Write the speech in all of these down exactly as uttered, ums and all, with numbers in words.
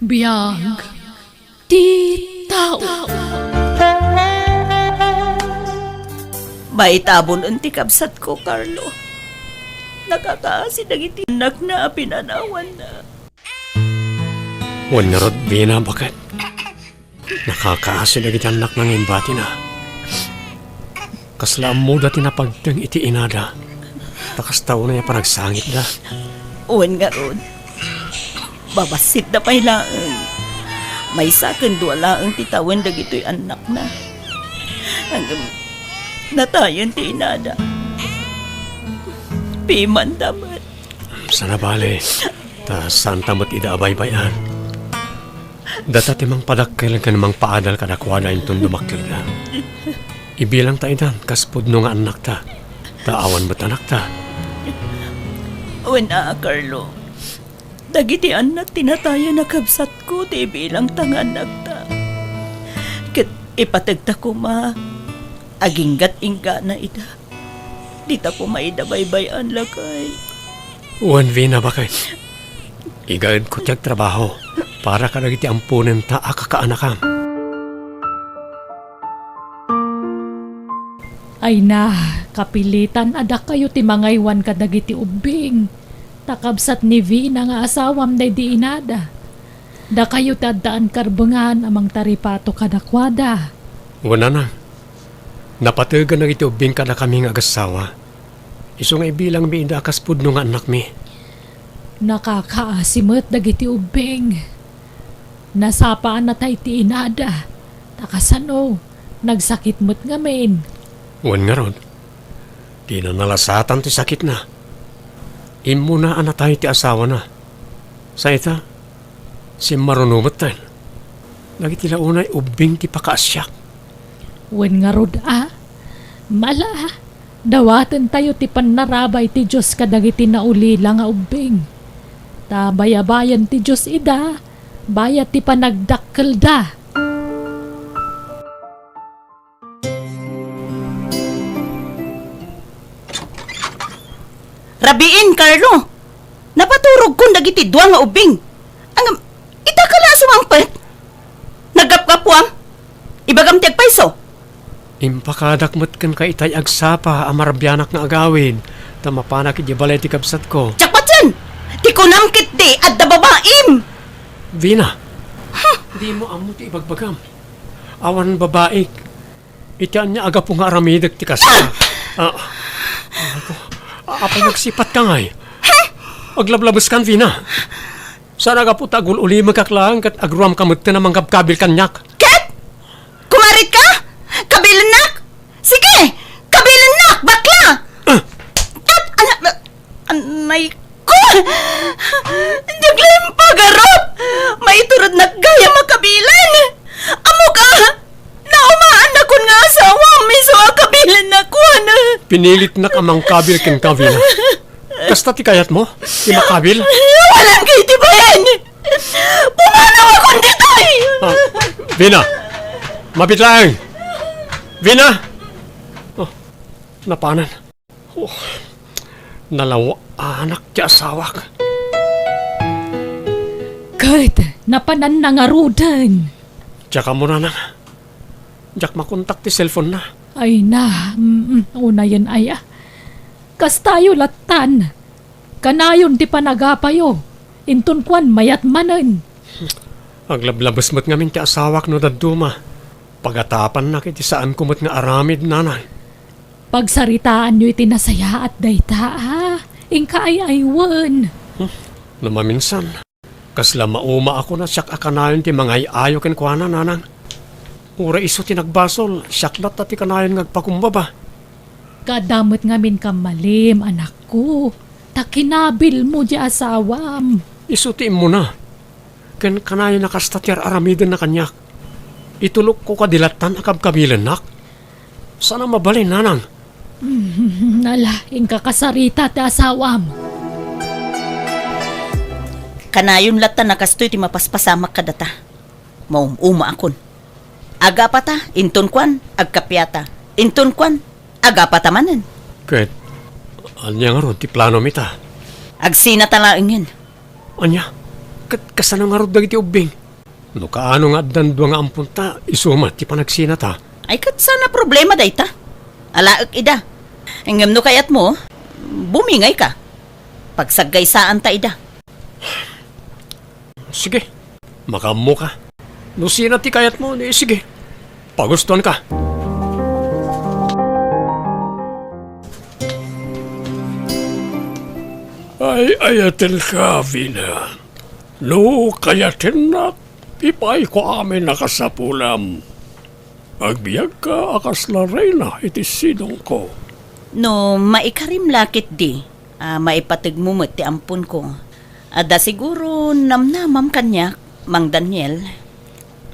Biag ti tao. Maitabon ti kabsatko, Carlo. Nakakaasi dagiti annakna a pinanawanna. Wen ngarud, Vina, baket? Nakakaasi dagiti annakna nga imbatina. Kasla ammoda ti napagteng iti inada. Ta kasta unay a panagsangitda. Wen ngarud, babassitda pay laeng. Maysa ken dua laeng ti tawen dagitoy annakna. Ngem natayen ti inada. Pimanda met. Saan a bale, ta saanta met ida a baybay-an. Data ti mangpadakkel ken mangpaadal kadakuada inton dumakkelda. Ibilangta idan kas pudno nga annakta, ta awan met anakta. Wen a, Carlo, dagiti annak ti natayen a kabsatko ti ibilangta nga annakta. Ket ipategta koma, aginggat-inggana ida. Dita koma ida baybay-an, lakay. Wen, Vina, baket. Igaedko ti agtrabaho para kadagiti amponenta a kakaanakam. Ay na, kapilitan a dakayo ti mangaywan kadagiti ubbing. Ta kabsat ni Vina nga asawam daydi inada. Dakayo ti addaan karbengan a mangtaripato kadakuada. Wen, nanang, napategan dagiti ubbing kadakami nga agassawa. Isu nga ibilangmi ida a kas pudno nga annakmi. Nakakaasi met dagiti ubbing. Nasapaannatay ti inada, ta kasano, nagsakit met ngamin. Wen ngarud, dina nalasatan ti sakitna. Immuna a natay ti asawana. Sa ita, simmaruno metten. Dagiti la unay ubbing ti pakaasiak. Wen ngarud a, mala, dawatentayo ti pannarabay ti Dios kadagiti naulila nga ubbing. Ta bayabayan ti Dios ida, bayat ti panagdakkelda. Rabiin, Carlo! Napaturogkon dagiti dua nga ubbing. Ngem, ita ka la a sumangpet? Naggapgapuam? Ibagam ti agpayso. Impakadak met kenka itay agsapa a marabianak nga agawid, ta mapanak idiay balay ti kabsatko. Diak patien! Ti kunam ketdi, adda babaim! Vina, dimo ammo ti ibagbagam. Awan babaik. Iti ania a gapu nga aramidek ti kasta? Ah, ah, apay, nagsipatka ngay? Aglablabeskan, Vina. Saan a gapu ta agul-ulimekak laeng ket agruamka metten a manggabkabil kaniak. Ket? Kumaritka? Kabilennak? Sige! Kabilennak, bakla! Ah! Ket, ana-, Anay ko! Diak la impagarup! Maiturod nagayam a kabilen! Ammok a, naumaannakon nga asawam isu a kabilennakon! Pinilitnak a mangkabil kenka, Vina. Kasta ti kayatmo? Ti makabil? Awanem kay ti bain! Pumanawakon ditoy! Ah, Vina! Mabiit laeng! Vina! Oh, napanan. Oh, nalawa-anak ti asawak. Ket napananna ngaruden. Diak ammo, nanang. Diak makontak ti cellphone-na. Ay na, mm, unayen aya. Kastayo lattan. Kanayon ti panagapayo. Inton kuan, mayat manen. Aglablabes met ngamin ti asawak no dadduma. Pagatapannak iti saanko met nga aramid, nanang. Pagsaritaanyo iti nasayaat dayta, a? Inka ay-aywen. Hmm, no maminsan, kasla maumaakon a siak a kanayon ti mangay-ayo kenkuana, nanang. Uray isu ti nagbasol, siak latta ti kanayon nga agpakumbaba. Kaadda met ngamin kammalim, anakko, ta kinabilmo ti asawam. Isu ti immuna. Ken kanayon a kasta ti ar-aramidenna kaniak. Itulokko kadi lattan a kabkabilennak? Saan a mabalin, nanang. Mm, ala, inka kasarita ti asawam. Kanayon lattan a kastoy ti mapaspasamak kadata. Maum-umaakon. Agapata, inton kuan, agkapiata. Inton kuan, agapata manen. Ket, ania ngarud ti planom ita? Agsinata laengen. Ania? Ket kasano ngarud dagiti ubbing? No kaano nga addan dua nga amponta, isu met ti panagsinata. Ay, ket saan a problema dayta? Alaek ida. Ngem no kayatmo, bumingayka. Pagsaggaysanta ida. Sige, makaammoka. No sina ti kayatmo, ni sige. Pagustuanka. Ay, ayatenka, Vina. No kayatennak, ipaayko amin a kasapulam. Agbiagka a kasla reyna iti sidongko. No maikarim la ketdi a maipategmo met ti amponko, adda siguro namnamam kaniak, Mang Daniel.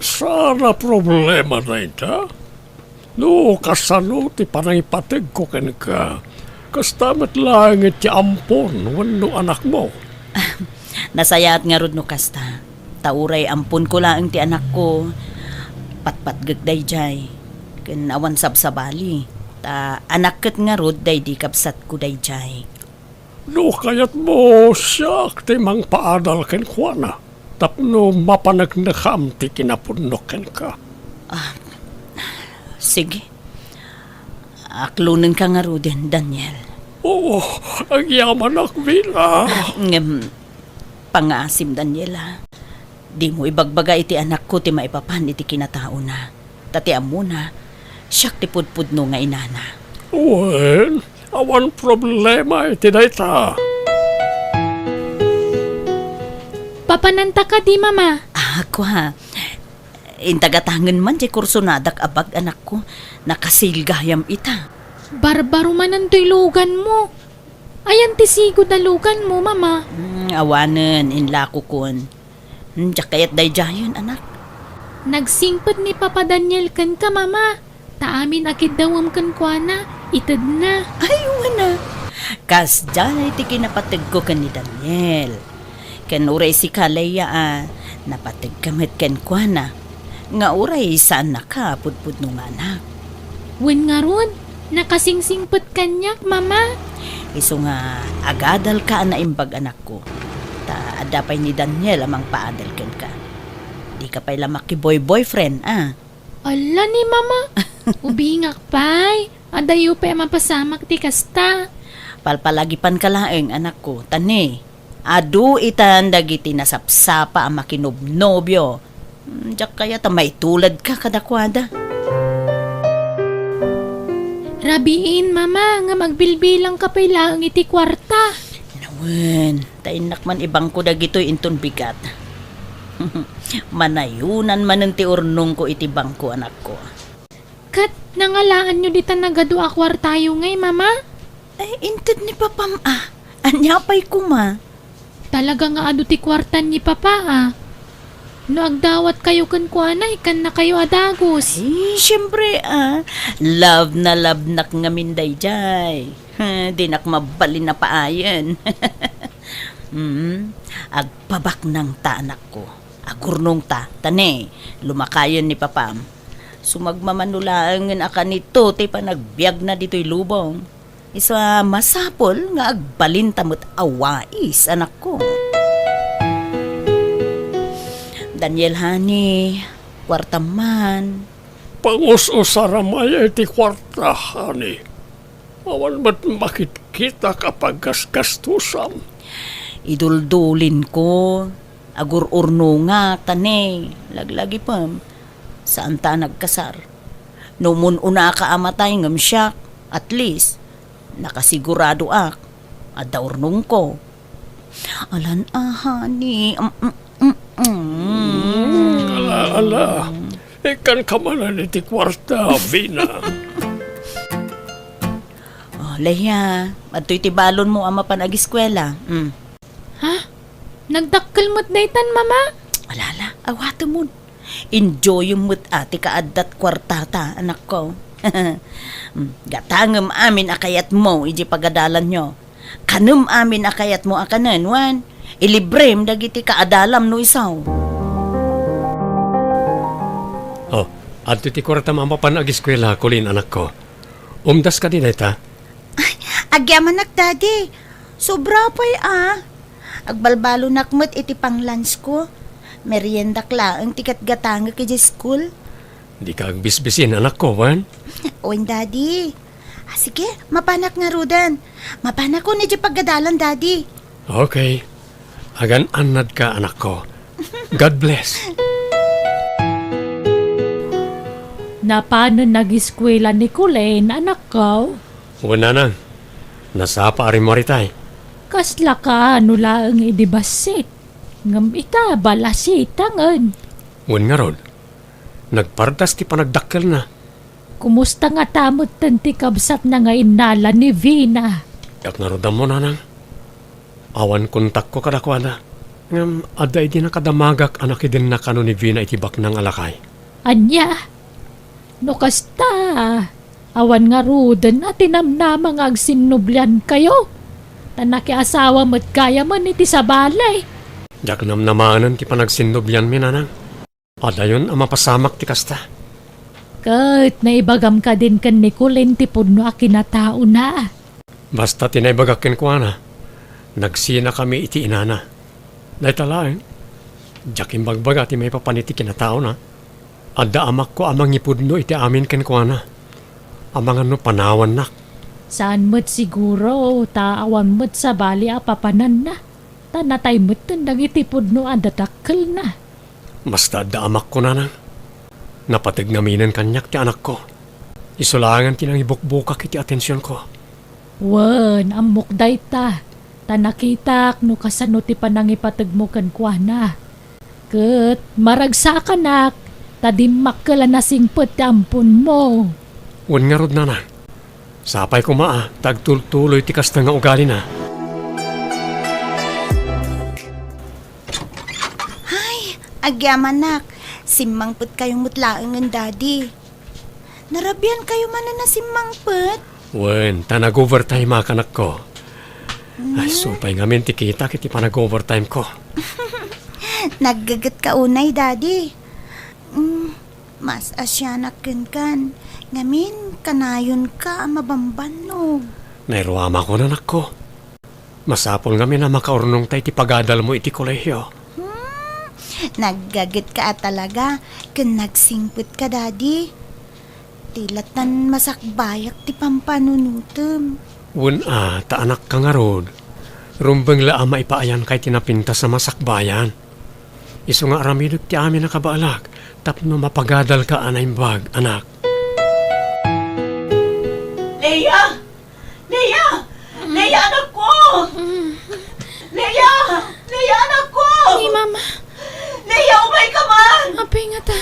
Saan a problema dayta? No kasano ti panangipategko kenka, kasta met laeng iti ampon wenno anakmo. Nasayaat ngarud no kasta. Ta uray amponko laeng ti anakko, patpatgek daydiay, ken awan sabsabali. Ta anak ket ngarud daydi kabsatko daydiay. No kayatmo, siak ti mangpaadal kenkuana tapno mapaneknekam ti kinapudno kenka. Ah, sige. Aklonenka ngaruden, Daniel. Oo, agyamanak, Vina. Ngem, pangaasim, Daniel, a. Dimo ibagbaga iti anakko ti maipapan iti kinataona. Ta ti ammona, siak ti pudpudno nga inana. Wen, awan problema iti dayta. Papananta kadi, Mama? Ah, kua. Inta gatangen man diay kursonadak a bag, anakko. Nakasil gayam ita. Barbaro manen toy luganmo. Ayan ti sigud a luganmo, Mama? Hmm, awanen, inlakokon. Hmm, diak kayat daydiayen, anak. Nagsingpet ni Papa Daniel kenka, Mama. Ta amin a kiddawem kenkuana, itedna. Ay, wen a. Kasdiay ti kinapategko ken ni Daniel. Ken uray sika, Leia, a napategka met kenkuana, nga uray saannaka a pudpudno nga anak. Wen ngarud, nakasingsingpet kaniak, Mama. Isu nga agadalka a naimbag, anakko. Ta adda pay ni Daniel a mangpaadal kenka. Dika pay la makiboy-boyfriend, a. Ala ni Mama, ubingak pay. Adayo pay a mapasamak ti kasta. Palpalagipanka laeng, anakko, ta ne, adu itan dagiti nasapsapa a makinobnobio. Hmm, diak kayat a maituladka kadakuada. Rabiin, Mama, ngem agbilbilangka pay laeng iti kuarta. Nawen, ta innak man ibangko dagitoy inton bigat. Manayonan manen ti urnongko iti bangko, anakko. Ket nangalaanyo dita nagadu a kuartayo ngay, Mama? Ay, inted ni Papam a. Ania pay koma? Talaga nga adu ti kuartan ni Papa a. No agdawatkayo kenkuana, ikkannakayo a dagus. Ay, siempre a. Love na love nak ngamin daydiay. Dinak mabalin a paayen. Mm, agpabaknangta, anakko. Agurnongta, ta ne, lumakayen ni Papam. Sumagmamano laengen a kanito ti panagbiagna ditoy lubong. Isu a masapul nga agbalinta met a wais, anakko. Daniel, honey, kuartam man. Pangus-usaram aya iti kuarta, honey. Awan met makitkitak a paggasgastusam. Iduldulinko, agur-urnongak, ta ne, laglagipem, saanta a nagkasar. No umun-unaka a matay ngem siak, at least, nakasiguradoak, adda urnongko. Alan a, honey. Mm, mm, mm, mm. Mm, ala, ala. Ikkanka manen iti kuarta, Vina. Oh, Leia, adtoy ti balonmo a mapan agiskuela. Mm. Ha? Nagdakkel met daytan, Mama? Ala, ala, awatemon. Enjoyem met a ti kaaddat kuartata, anakko. Mm, gatangem amin a kayatmo idiay pagadalanyo. Kanem amin a kayatmo a kanen, wen, ilibrem dagiti kaadalam no isu. Oh, adtoy ti kuartam a mapan agiskuela, Colleen, anakko. Umdas kadi dayta? Ay, agyamanak, Daddy. Sobra pay a. Agbalbalonak met iti panglunchko. Meriendak laeng ti gatgatangek idiay school. Dika agbisbisin, anakko, wen? Wen, Daddy. Ah, sige, mapanak ngaruden. Mapanakon idiay paggadalan, Daddy. Okay. Agan-annadka, anakko. God bless. Napanen nagiskuela ni Colin, anakko? Wen, nanang. Nasapa a rimmuar itay. Kasla kaano laeng idi bassit. Ngem ita, balasitangen. Wen ngarud, nagpardas ti panagdakkelna. Kumusta ngata metten ti kabsatna nga innala ni Vina? Diak ngarud ammo, nanang. Awan kontakko kadakuada. Ngem adda idi nakadamagak a nakidenna kano ni Vina iti baknang a lakay. Ania? No kasta, awan ngaruden a tinamnama nga agsinnubliankayo. Ta nakiasawa met gayamen iti sabali. Diak namnamanen ti panagsinnublianmi, nanang. Adayon a mapasamak ti kasta. Ket naibagam kadin ken ni Colin ti pudno a kinataona? Basta ti naibagak kenkuana, nagsinakami iti inana. Dayta laeng, diak imbagbaga ti maipapan iti kinataona. Adda amakko a mangipudno iti amin kenkuana. Amangan no panawannak. Saan met siguro, ta awan met sabali a papananna. Ta natay metten dagiti pudno a dadakkelna. Basta adda amakko, nanang. Napateg ngaminen kaniak ti anakko. Isu laengen ti nangibukbukak iti atensionko. Wen, ammok dayta, ta nakitak no kasano ti panangipategmo kenkuana. Ket maragsakanak, ta dimmakkel a nasingpet ti amponmo. Wen ngarud, nanang. Sapay koma a, ta agtultuloy ti kasta nga ugalina. Ay, agyamanak, simmangpetkayo met laengen, Daddy. Narabiankayo manen a simmangpet? Wen, ta nag-overtime-ak, anakko. Ay, hmm, supay ngamin ti kitak iti panag-overtime-ko. Naggegetka unay, Daddy. Mm, mas asianak kenkan. Ngamin, kanayonka a mabambannog. Nairuamakon, anakko. Masapul ngamin a makaurnongta iti pagadalmo iti kolehio. Hmm, naggagetka a talaga ken nagsingpetka, Daddy. Ti latan masakbayak ti pampanunotem. Wen a, ta anakka ngarud. Rumbeng la a maipaayanka iti napintas a masakbayan. Isu nga aramidek ti amin a kabaelak tapno mapagadalka a naimbag, anak. Leia! Leia! Leia, anakko! Leia! Leia, anakko! Ni Mama. Leia, umayka man! Apay ngata.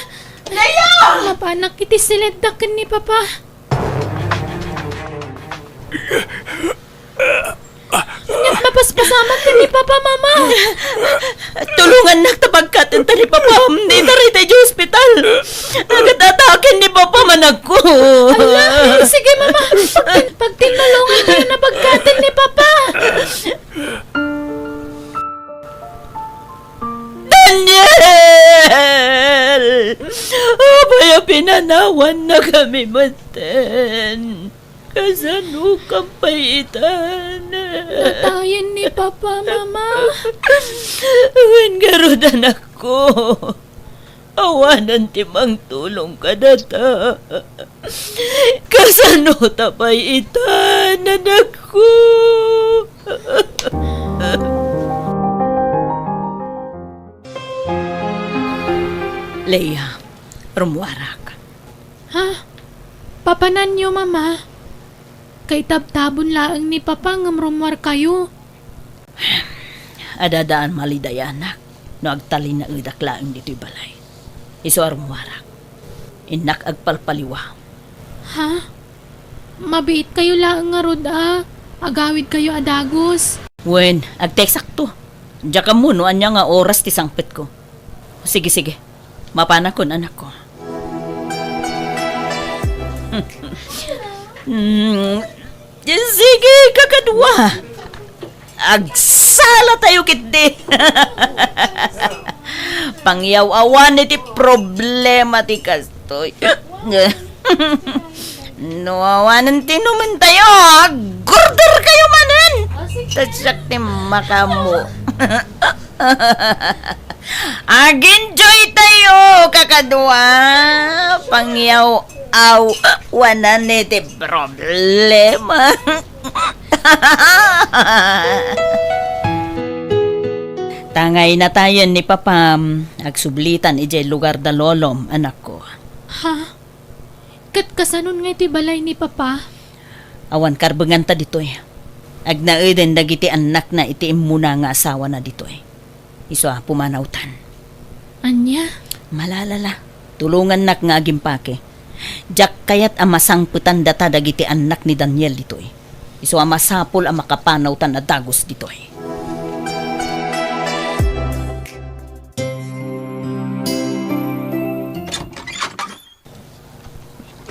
Leia! Mapanak iti siledda ken ni Papa. Ket mapaspasamak ken ni Papa, Mama. Tulongannak ta pagkatenta ni Papam. Dita rita idiay ospital. Agat-ataken ni Papam, anakko. Ala, sige, Mama. Pagtin-, pagtinnulongan tayo na pagkaten ni Papa. Daniel! Apay a pinanawannakami metten? Kasanokam pay itan? Natayen ni Papa, Mama. Wen ngarud, anakko. Awanen ti mangtulong kadata. Kasanota pay itan, anakko? Leia, rummuarak. Ha? Papananyo, Mama? Kaitabtabon laeng ni Papa ngem rummuarkayo. Adda daan malidayanak no agtalinaedak laeng ditoy balay. Isu a rummuarak. Innak agpalpaliwa. Ha? Mabiitkayo laeng ngarud a agawidkayo a dagus. Wen, agteksakto. Diak ammo no ania nga oras ti sangpetko. Sige, sige. Mapanakon, anakko. Mm, sige, kakadua. Agsalatayo ketdi. Pangyaw-awan iti problema ti kastoy. No awanen ti inumentayo, agorder kayo manen. Ta siak ti makaammo. Ag-enjoy tayo, kakadua. Pangyaw-aw, wanan iti problema. Tangay natayen ni Papam, agsublitan idiay lugar da Lolom, anakko. Ha? Ket kasanon nga iti balay ni Papa? Awan karbenganta ditoy. Agnaeden dagiti annakna iti immuna nga asawana ditoy. Isu a pumanawtan. Ania? Malalala, tulongannak nga agimpake. Diak kayat a masangpetan data dagiti annak ni Daniel ditoy. Isu a masapul a makapanawtan a dagus ditoy.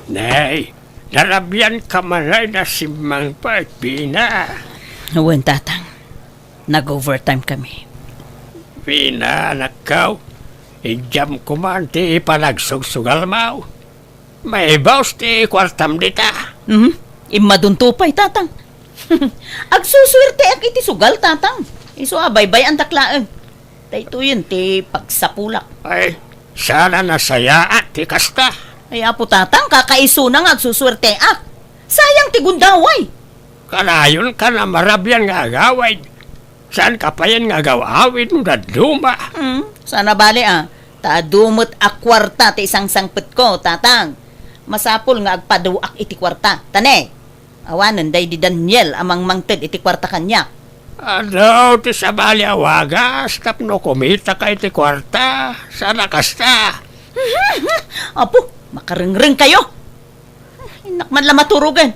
Nay, narabian ka man ay nasimmang pa, Pina. Wen, Tatang. Nag-overtime kami. Pina, anakko, idiam ko man ti panagsugsugalmaw. Maibaus ti kuartam dita. Mhm. Immadunto pay, Tatang. Agsusuerteak iti sugal, Tatang. Isu a baybay-andak laeng. Daytoyen ti pagsapulak. Ay, saan a nasayaat ti kasta. Ay, Apo Tatang, kakaisuna nga agsusuerteak. Sayang ti gundaway. Kanayon ka na marabian nga agawid. Saan ka payen nga agaw-awid no dadduma? Hmm, sana bali a. Ta adu met a kuarta ti isangsangpetko, Tatang. Masapul nga agpaduak iti kuarta. Tane, awanen daydi Daniel a mangmangted iti kuarta kaniak. Adu ti sabali a wagas tapno kumitaka iti kuarta, sana kasta. Apo, makarengreng kayo. Innak man la maturogen.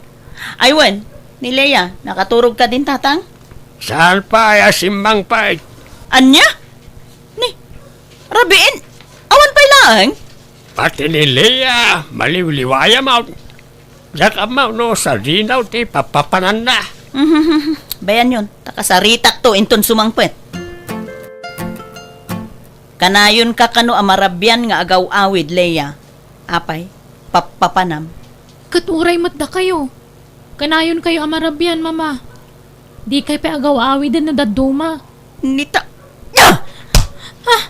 Ay wen, ni Lea, nakaturog kadin, Tatang? Saan pay a simmang pay? Ania? Ni, rabiin, awan pay laeng? Pati ni Lea, maliwliwayam. Diak ammo no sadinaw ti papapananna. Bayanyon, ta kasaritakto inton sumangpet. Kanayonka kano a marabian nga agaw-awid, Lea. Apay, pappapanam. Ket uray met dakayo. Kanayonkayo a marabian, Mama. Dikay pay agaw-awiden no dadduma. Nita-, Ah! Ah!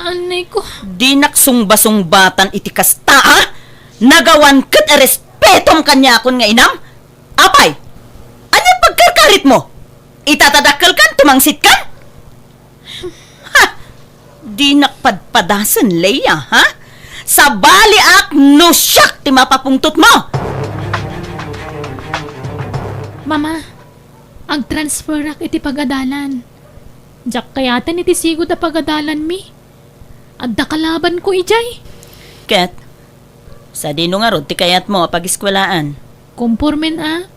Anay ko. Dinak sungbasungbatan iti kasta, a? Nagawan ket a respetom kaniakon nga inam? Apay, ania pagkarkaritmo? Itatadakkelkan, tumangsitkan? Ha! Dinak padpadasen, Lea, ha? Sabaliak no siak ti mapapungtotmo! Mama, agtransferak iti pagadalan. Diak kayaten iti sigud a pagadalanmi. Adda kalabanko idiay. Ket, sadino ngarud ti kayatmo a pagiskuelaan? Kompormen a,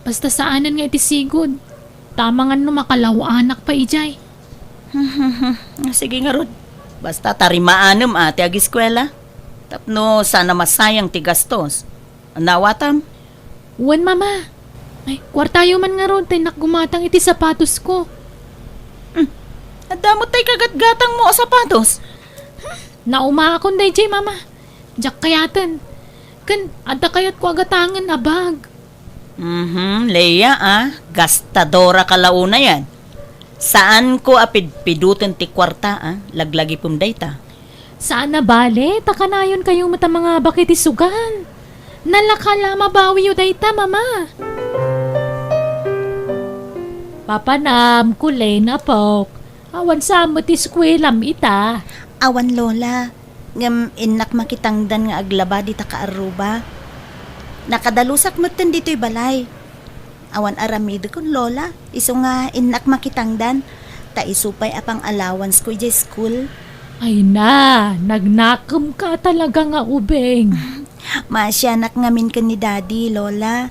basta saanen nga iti sigud. Ta amangan no makalaw-anak pay idiay. Sige ngarud, basta tarimaanem a ti agiskuela. Tapno saan a masayang ti gastos. Ania awatam? Wen, Mama. Ay, kuartayo man ngarud, ta innak gumatang iti sapatosko. Hmm. Adda met tay kagatgatangmo a sapatos? Naumaakon daydiay, Mama. Diak kayaten. Ken adda kayatko a gatangen a bag. Mhm, Lea, a, gastadora ka la unayen. Saanko a pidpiduten ti kuarta, a, laglagipem dayta. Saan a bale, ta kanayonkayo met a mangabak iti sugal. Nalaka la a mabawiyo dayta, Mama. Papanam, Kulay, apok. Awan sa met ti eskuelam ita. Awan, Lola. Ngem innak makitangdan nga aglaba dita kaarruba. Nakadalusak metten ditoy balay. Awan aramidekon, Lola. Isu nga innak makitangdan. Ta isu pay a pang-allowancesko idiay school. Ay na, nagnakemka talaga nga ubing. Maasianak ngamin ken ni Daddy, Lola.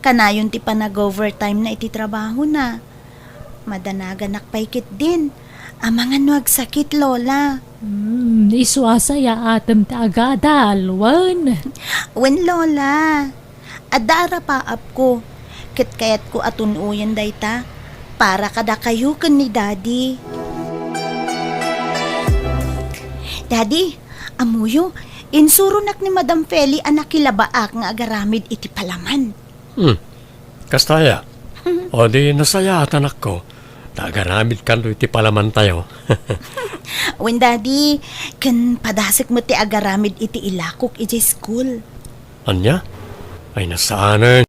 Kanayon ti panag-overtime na iti trabahona. Madanaganak pay ketdin. Amangan no agsakit, Lola. Hmm, isu a sayaatem ti agadal, wen? Wen, Lola. Adda arapaapko. Ket kayatko a tun-oyen dayta para kadakayo ken ni Daddy. Daddy, ammoyo, insuronak ni Madam Feli a nakilabaak nga agaramid iti palaman. Hmm. Kasta aya? O di nasayaat, anakko. Ta agaramidkanto iti palamantayo. Wen, Daddy, ken padasek met ti agaramid iti ilakok idiay school. Ania? Ay, nasaanen.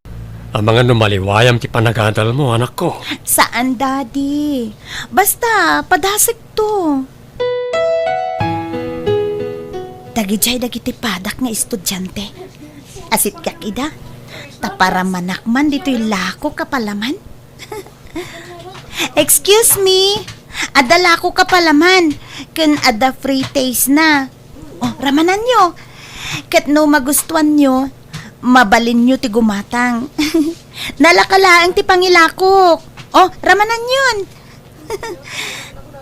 Amangan no maliwayam ti panagadalmo, anakko. Saan, Daddy. Basta, padasekto. Dagidiay dagiti padak nga estudiante. Asitkak ida. Ta paramanak man ditoy lakok a palaman. Excuse me. Adda lakok a palaman. Ken adda free taste na. Oh, ramananyo. Ket no magustuanyo, mabalinyo ti gumatang. Nalaka laeng ti pangilakok. Oh, ramananyon.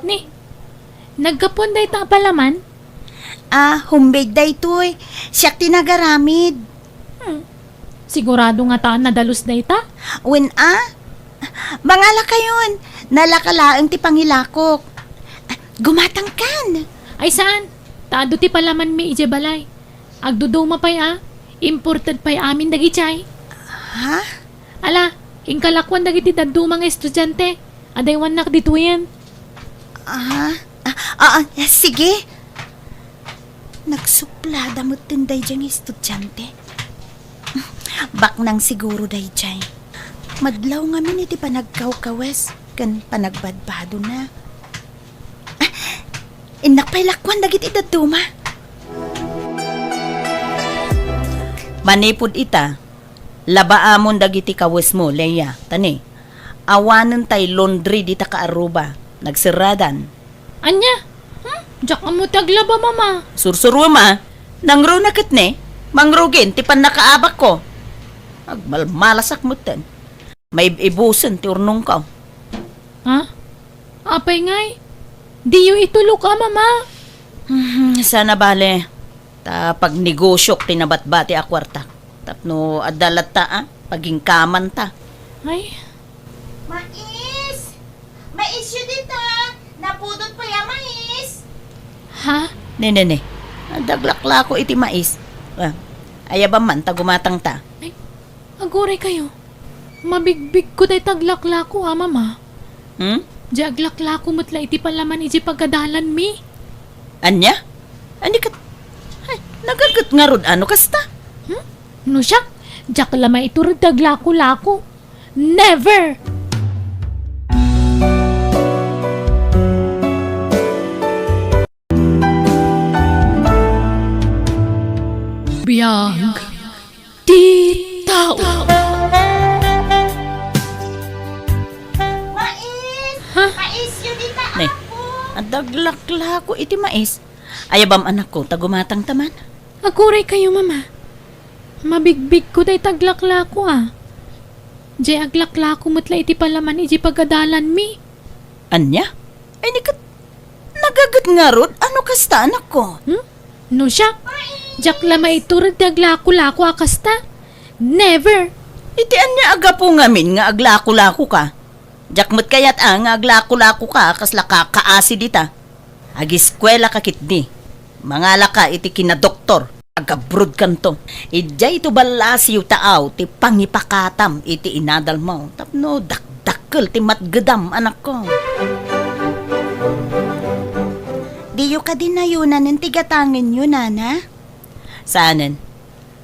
Ni, naggapuan dayta a palaman? Ah, homemade daytoy. Siak ti nagaramid. Hmm. Sigurado nga ta nadalus dayta? Wen a? Mangalakayon. Nalaka laeng ti pangilakok. Ah, gumatangkan. Ay saan? Ta adu ti palamanmi idiay balay. Agduduma pay a. Imported pay amin dagidiay. Ha? Ala, inkalakuan dagiti dadduma nga estudiante. Adaywannak ditoyen. Ah, ah, ah, ah, sige. Nagsuplada metten daydiay nga estudiante. Baknang siguro daydiay. Madlaw ngamin iti panagkawkawes ken panagbadbadona. Ah, innak pay lakuan dagiti dadduma. Manipud ita, labaamon dagiti kawesmo, Leia, ta ni, awanen tay laundry dita kaaruba. Nagserradan. Ania? Hmm? Diak ammo ti aglaba, Mama. Sursuruem a. Nangruna ket ne, mangrugin ti pannakaabakko. Agmalmalasak metten. Maib-ibusen ti urnongko. Ha? Apay ngay? Diyo itulok a, Mama. Hmm, saan a bale. Ta pagnegosiok ti nabatbati a kuartak. Tapno adda latta a paginkamanta. Ay. Mais! Mais yo dita! Napudot pay a mais! Ha? Ne, ne, ne. Adda aglaklako iti mais. Ah, ayabam man ta gumatangta. Ay, aguray kayo. Mabigbigko dayta aglaklako a, Mama. Hmm? Diay aglaklako met la iti palaman idiay pagadalanmi. Ania? Ania ket? Ay, nagaget ngarud a no kasta? Hmm? No siak, diak la maiturod ti aglakolako. Never! Biag ti tao. Mais! Ha? Mais yo dita, ne, Apo! Adda aglaklako iti mais. Ayabam, anakko, ta gumatangta man. Aguray kayo, Mama. Mabigbigko dayta aglaklako a. Diay aglaklako met la iti palaman idiay pagadalanmi. Ania? Ay, ni ket, nagaget ngarud a no kasta, anakko? Hmm? No siak, diak la maiturod ti aglakolako a kasta. Never! Iti ania a gapu ngamin nga aglakolakoka? Diak met kayat a nga aglakolakoka a kasla kakaasi dita. Agiskuelaka ketdi. Mangalaka iti kinadoktor. Agabrodkanto. Idiay to ballasiw taaw ti pangipakatam iti inadalmo tapno dakdakkel ti matgedam, anakko. Diyo kadi nayonanen ti gatangenyo, Nana? Saanen.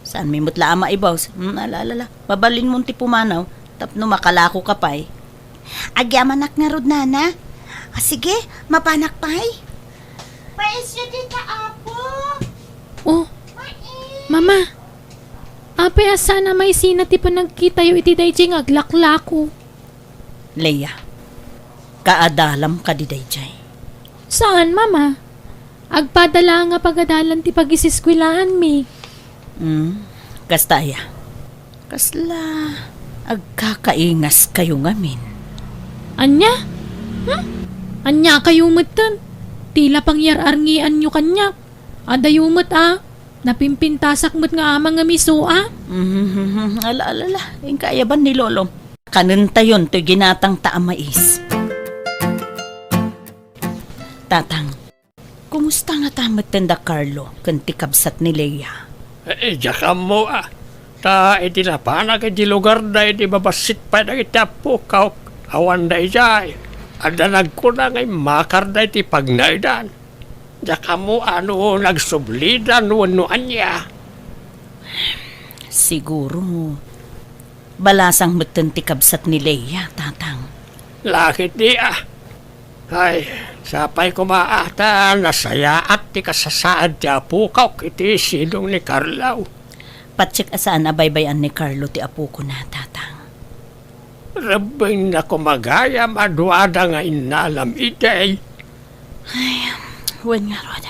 Saanmi met la a maibus. Hmm, ala, ala, ala. Mabalinmon ti pumanaw tapno makalakoka pay. Agyamanak ngarud, Nana. Ah, sige, mapanak pay. Maisyo dita, Apo. Oh, mais. Mama. Apay a saan a maisina ti panagkitayo iti daydiay nga aglaklako? Leia, kaadalam kadi daydiay? Saan, Mama. Agpada laeng a pagadalan ti pagisiskwelaanmi. Hmm, kasta aya? Kasla agkakaingaskayo ngamin? Ania? Hmm? Ania kayo metten? Ti la pangyar-arngianyo kaniak. Adayo met a, napimpintasak met nga ama nga miso a. Mhm, ala, ala, ala. Inka ayaban ni Lolo. Kanentayon toy ginatangta a mais. Tatang, kumusta ngata metten da Carlo ken ti kabsat ni Leia? Eh, diak ammo a. Ta iti napanak iti lugarda iti babassit pay dagiti appokaw, awanda idiay. Adda nagkuna nga immakar daytoy pagnaedan. Diak ammo no nagsublidan wenno ania. Siguro, balasang metten ti kabsat ni Leia, Tatang. Lakit di, ah. Ay, sapay koma a ta nasayaat ti kasasaad ti apokok iti sidong ni Carlo. Patiek a saan a baybay-an ni Carlo ti apokona, Tatang. Rebbengna koma gayam a duada nga innalam idi. Ay, wen ngarud.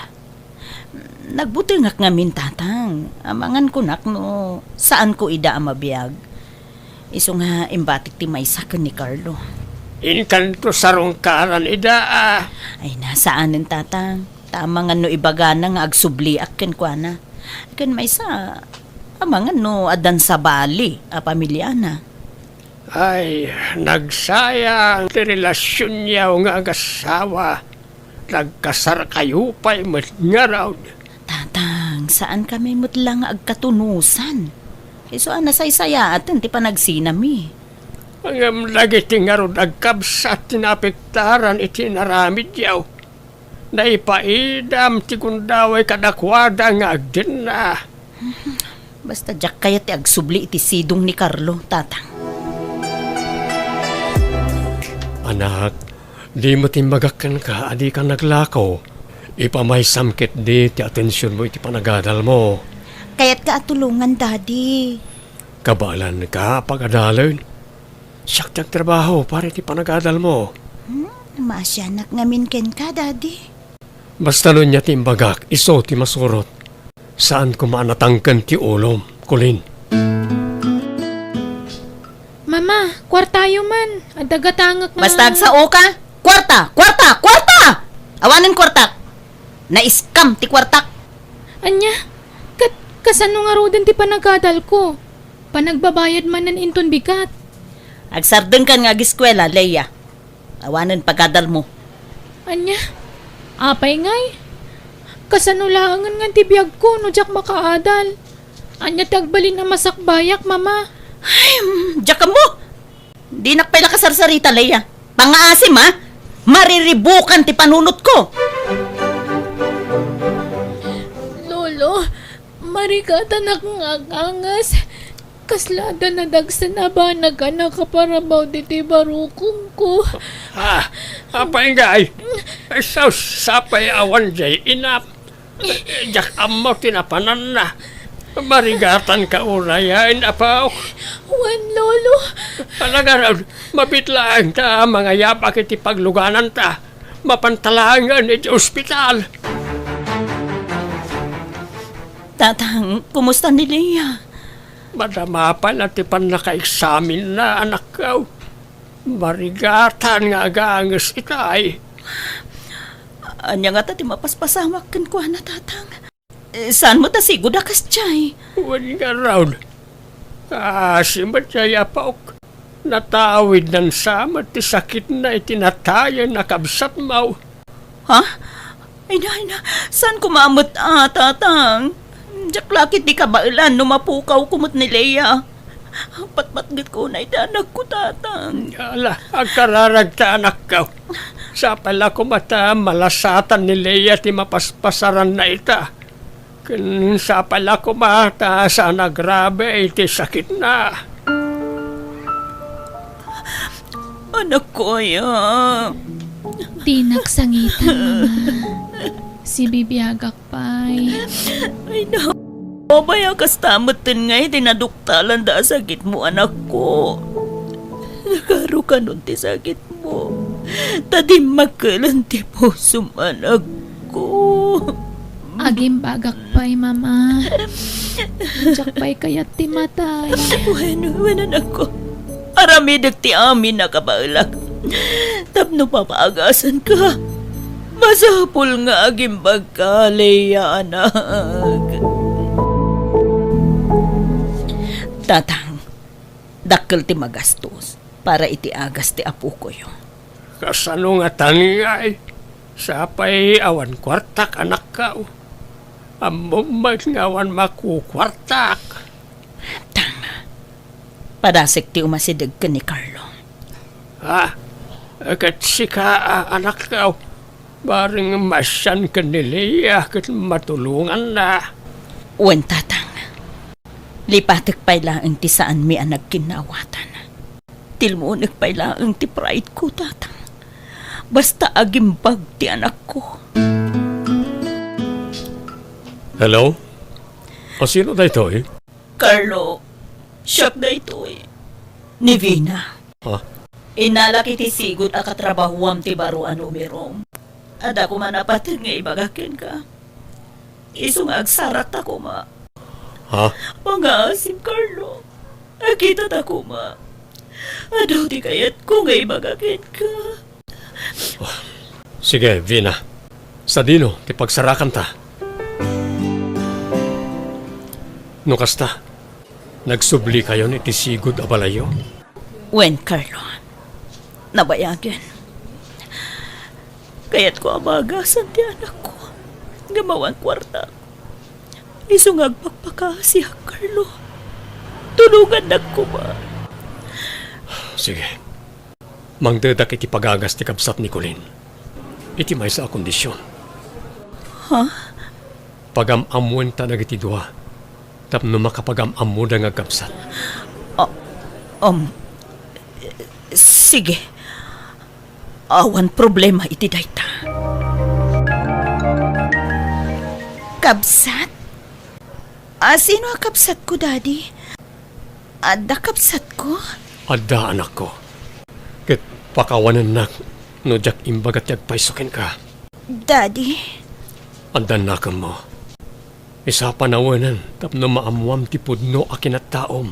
Nagbutengak ngamin, Tatang. Amangan kunak no saanko ida a mabiag. Isu nga imbatik ti maysa ken ni Carlo. Inkanto sarungkaran ida, ah. Ay, na, saanen, Tatang. Ta amangan no ibagana nga agsubliak kenkuana. Ken maysa, amangan no addan sabali a pamiliana. Ay, nagsayang ti relasionyo nga agassawa. Nagkasarkayo pay met ngarud. Tatang, saankami met la nga agkatunosan. Isu a nasaysayaaten ti panagsinami. Ngem dagiti ngarud agkabsat ti naapektaran iti inaramidyo. Naipaidam ti gundaway kadakuada nga agdenna. Basta diak kayat ti agsubli iti sidong ni Carlo, Tatang. Anak, di met imbagak kenka a dika naglako. Ipamaysam ketdi ti atensionmo iti panagadalmo. Kayatka a tulongan, Daddy. Kabaelanka a pagadalen. Siak ti agtrabaho para iti panagadalmo. Hmm, maasianak ngamin kenka, Daddy. Basta no ania ti imbagak, isu ti masurot. Saan koma a natangken ti ulom, Colleen. Mama, kuartayo man. Adda gatangek nga... Basta agsaoka. Kuarta! Kuarta! Kuarta! Awanen kuartak! Naiskam ti kuartak! Ania? Ket kasano ngaruden ti panagadalko? Panagbabayad manen inton bigat. Agsardengkan nga ageskuela, Leia. Awanen pagadalmo. Ania? Apay ngay? Kasano laengen ngan ti biagko no diak makaadal? Ania ti agbalin a masakbayak, Mama? Ay, mm, diak ammo! Dinak pay la kasarsarita, Leia. Pangaasim, ha? Mariribukan ti panunotko! Lolo, marigatanak nga aganges. Kasla adda nadagsen a banag a nakaparabawd iti barukongko. Ah, apay ngay? Sapay awan jay inap. Diak ammo ti napananna. Marigatanka uray, apok. Wen, Lolo. Ala ngarud, mabiit laeng ta mangayabak iti paglugananta. Mapanta laengen iti ospital. Tatang, kumusta ni Leia? Madama pay la ti pannakaeksamenna, anakko. Marigatan nga aganges itay. Ania ngata ti mapaspasamak kenkuana, Tatang? Eh, saan met a sigud a kasdiay? Wen ngarud. Kaasi met jay, apok. Natawidnan sa met ti sakitna iti natayen a kabsatmo. Ha? Ay na, ay na. Saan koma met a, Tatang? Diak la ketdi kabaelan no mapukawko met ni Leia. Patpatgetko unay ti anakko, Tatang. Ala, agkararagta, anakko. Sapay la koma ta malasatan ni Leia ti mapaspasaranna ita. Ken sapay la koma ta saan a grabe iti sakitna. Anakko aya. Dinak sangitan, Mama. Sibibiagak pay. Ay, na. Apay a kasta metten ngay ti naduktalanda a sakitmo, anakko. Nakarukanon ti sakitmo. Ta dimmakkelen ti pusom, anakko. Agimbagak pay, Mama. Diak pay kayat ti matay. Wen, wen, anakko. Aramidek ti amin a kabaelak. Tapno papaagasanka. Masapul nga agimbagka, Leia, anak. Tatang, dakkel ti magastos para iti agas ti apokoyo. Kasano ngatan ngay? Sapay awan kuartak, anakko. Ammom met nga awan makukuartak. Tama. Padasek ti umasideg ken ni Carlo. Ha? Ket sika, a, anakko, bareng maasian ken ni Leia ket matulonganna. Wen, Tatang. Lipatek pay laeng ti saanmi a nagkinnaawatan. Tilmonek pay laeng ti pride ko, Tatang. Basta agimbag ti anakko. Hello? A, sino daytoy? Carlo, siak daytoy. Ni Vina. Ha? Innalak iti sigud a katrabahoam ti baro a numerom. Adda koma napateg nga ibagak kenka. Isu nga agsarakta koma. Ha? Pangngaasim, Carlo. Agkitata koma. Adu ti kayatko nga ibaga kenka. Sige, Vina. Sadino ti pagsarakanta? No kasta, nagsublikayon iti sigud a balayyo? Wen, Carlo. Nabayagen. Kayatko a maagasan ti anakko nga mawan kuarta. Isu nga agpakpakaasiak, Carlo. Tulongannak koma. Sige. Mangtedak iti pagagas ti kabsat ni Colleen. Iti maysa a kondisyon. Ha? Pagam-ammoenta dagiti dua tapno makapagam-ammoda nga agkabsat. Ah, um, sige. Awan problema iti dayta. Kabsat? A, sino a kabsatko, Daddy? Adda kabsatko? Adda, anakko. Ket pakawanennak no diak imbaga ti agpayso kenka. Daddy? Adda nakemmo. Isapanawen tapno maammoam ti pudno a kinattaom.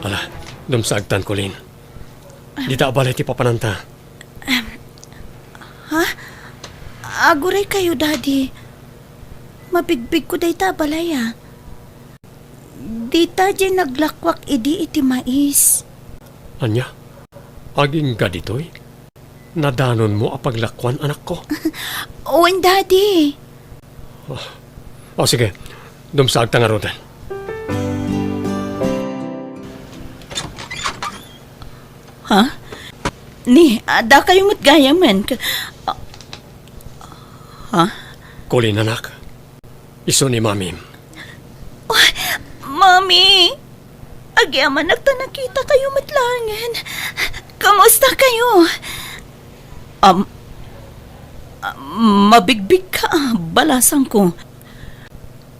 Ala, dumsaagtan, Colleen. Dita a balay ti papananta. Ha? Aguray kayo, Daddy. Mabigbigko dayta a balay, a. Dita diay naglakuak idi iti mais. Ania? Agingga ditoy? Nadanonmo a paglakuan, anakko? Wen, Daddy. Ah, o, sige. Dumsaagta ngaruden. Ha? Ni, adda kayo met gayamen. Ka-, ah, ha? Colleen, anak. Isu ni Mamim. Oh, Mami! Agyamanak ta nakita kayo met laengen. Kamusta kayo? Am, am, mabigbig ka, balasangko.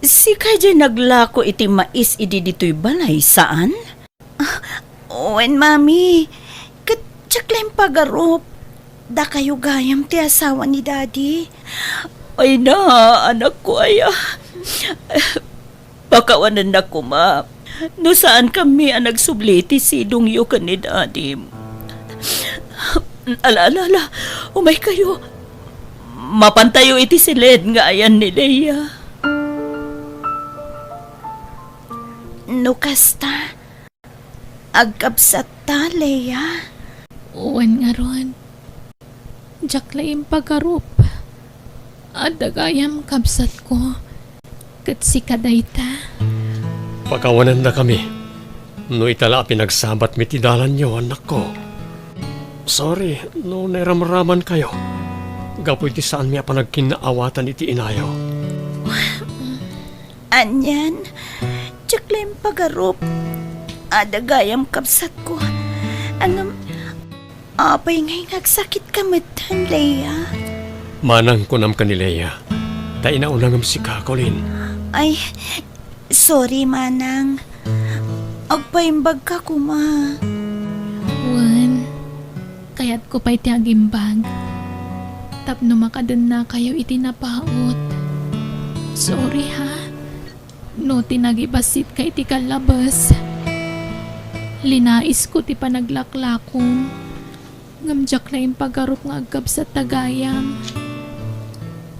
Sika diay naglako iti mais idi ditoy balay, saan? Ah, wen, Mami. Ket diak la impagarup. Dakayo gayam ti asawa ni Daddy. Ay na, anakko aya. Pakawanennak koma. No saan kami a nagsubli ti sidongyo ken ni Daddy. Ala, ala, ala. Umay kayo. Mapantayo iti siled nga ayan ni Leia. No kasta, agkabsatta, Leia? Wen ngarud, diak la impagarup. Adda gayam kabsatko, ket sika dayta. Pakawanendakami, no ita la a pinagsabatmi ti dalanyo, annakko. Sorry no nairamramankayo gapu iti saanmi a panagkinnaawatan iti inayo. Anian, diak la impagarup. Adda gayam kabsatko. Ngem, apay ngay nga agsakitka metten, Leia? Manang kunam ken ni Leia, ta inauna ngem sika, Colleen. Ay, sorry, Manang. Agpaimbagka koma. Wen, kayatko pay ti agimbag tapno makadennakayo iti napaut. Sorry, ha? No ti nagibassitka iti kallabes, linaisko ti panaglaklakom, ngem diak la impagarup nga agkabsatta gayam.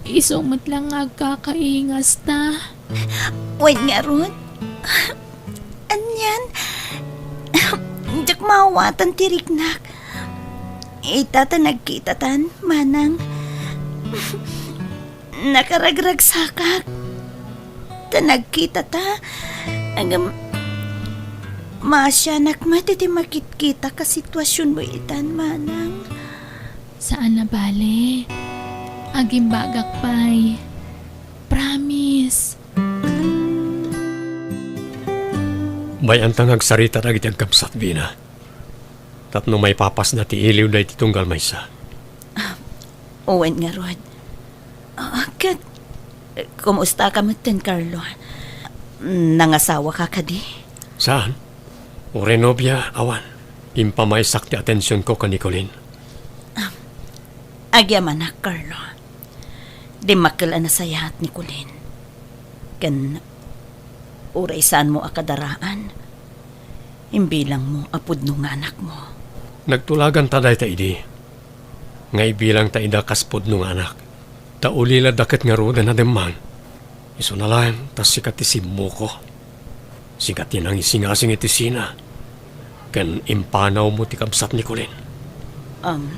Isu met la nga agkakaingasta. Wen ngarud, anian, diak maawatan ti riknak. Ita ta nagkitatan, Manang. Nakaragragsakak. Ta nagkitata, ngem Maasianak met iti makitkitak a situasionmo itan, manang. Saan a bale. Agimbagak pay. Promise. Bay-anta nga agsarita dagiti agkabsat, Vina. Tapno maipapasda ti iliwda iti tunggal maysa. Wen ngarud. Ah, ket, kumustaka metten, Carlo? Nangasawaka kadi? Saan? Uray nobia, awan. Impamaysak ti atensionko ken ni Colleen. Agyamanak, Carlo. Dimmakkel a nasayaat ni Colleen. Ken uray saanmo a kadaraan, imbilangmo a pudno nga anakmo. Nagtulaganta dayta idi nga ibilangta ida kas pudno nga anak. Ta ulila da ket ngaruden a dimman. Isuna laeng ta sika ti simmuko. Sika ti nangisingasing iti sina ken impanawmo ti kabsat ni Colleen. Um,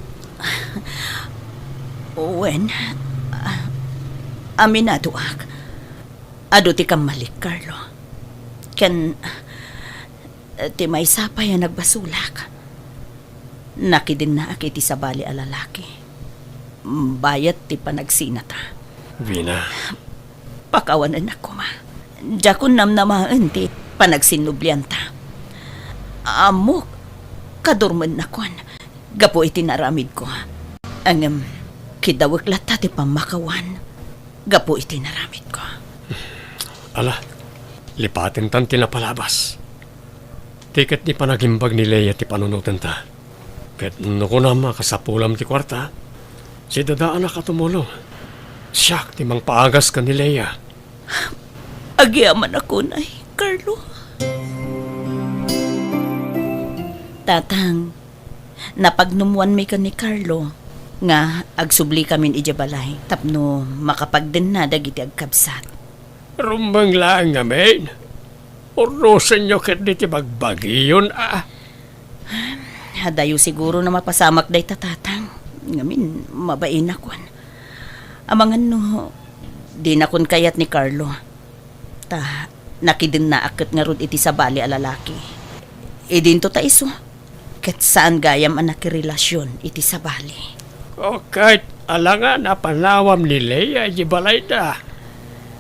wen, ah, aminadoak. Adu ti kammalik, Carlo. Ken, ah, ti maysa pay a nagbasolak. Nakidennaak iti sabali a lalaki. Bayat ti panagsinata. Vina. Pakawanennak koma. Diakon namnamaen ti panagsinnublianta. Ammok, kadurmennakon gapu iti naaramidko. Ngem, kidawek latta ti pammakawan gapu iti naaramidko. Ala, lipatentan ti napalabas. Ti ket di panagimbag ni Lea ti panunotenta. Ket no kunam a kasapulam ti kuarta, sidadaanak a tumulong. Siak ti mangpaagas ken ni Lea. Agyamanak unay, Carlo. Tatang, napagnummuanmi ken ni Carlo nga agsubli kamin idiay balay tapno makapagdenna dagiti agkabsat. Rumbeng laeng ngamin. Urnosenyo ketdi ti bagbagiyon a. Adayo siguro no mapasamak dayta, Tatang. Ngamin, mabainak, wen. Amangan no, dinakon kayat ni Carlo. Ta, nakidennaak ket ngarud iti sabali a lalaki. Idinto ta isu, ket saan gayam a nakirelasion iti sabali. O ket, alangan a panawam ni Lea iti balayda.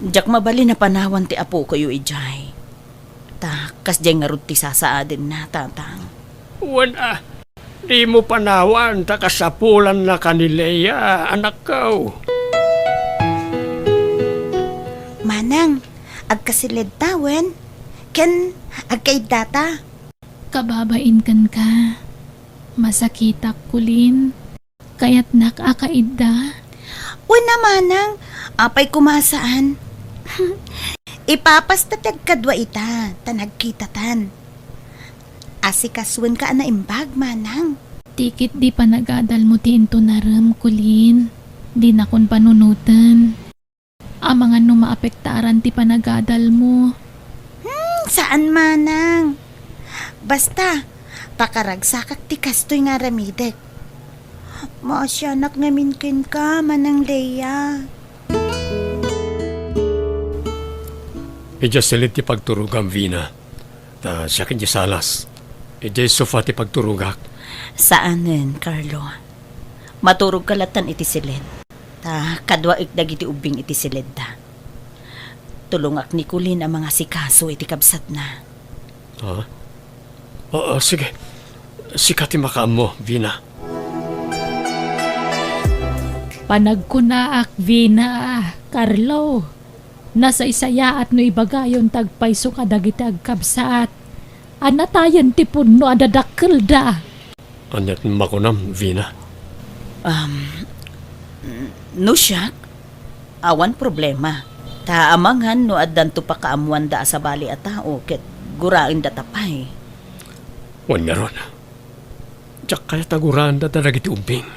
Diak mabalin a panawan ti apokoyo idiay. Ta, kasdiay ngarud ti sasaadenna, Tatang. Wen a, dimo panawan ta kasapulanna ka ni Lea, anakko. Manang, agkasiledta, wen? Ken agkaiddata? Kababain kenka. Masakitak, Colleen. Kayatnak a kaidda? Wen a, manang, apay koma a saan? Ipapasta ti agkadua ita, ta nagkitatan. Asikasoenka a naimbag, manang. Ti ketdi panagadalmo ti intunarem, Colleen. Dinakon panunoten. Amangan no maapektaran ti panagadalmo. Hmm, saan, manang. Basta, pakaragsakak ti kastoy nga aramidek. Maasianak ngamin kenka, Manang Lea. Idiay siled ti pagturogam, Vina. Ta siak idiay salas. Idiay sofa ti pagturogak. Saanen, Carlo. Maturogka lattan iti siled. Ta kaduaek dagiti ubbing iti siledda. Tulongak ni Colleen a mangasikaso iti kabsatna. Ha? Oo, sige. Sika ti makaammo, Vina. Panagkunaak, Vina, Carlo. Nasaysayaat no ibagayon ti agpayso kadagiti agkabsat a natayen ti pudno a dadakkelda. Ania ti makunam, Vina? Um, n-, no siak, awan problema. Ta amangan no addanto pakaammoanda a sabali a tao ket guraendata pay. Wen ngarud, diak kayat a guraendata dagiti ubbing.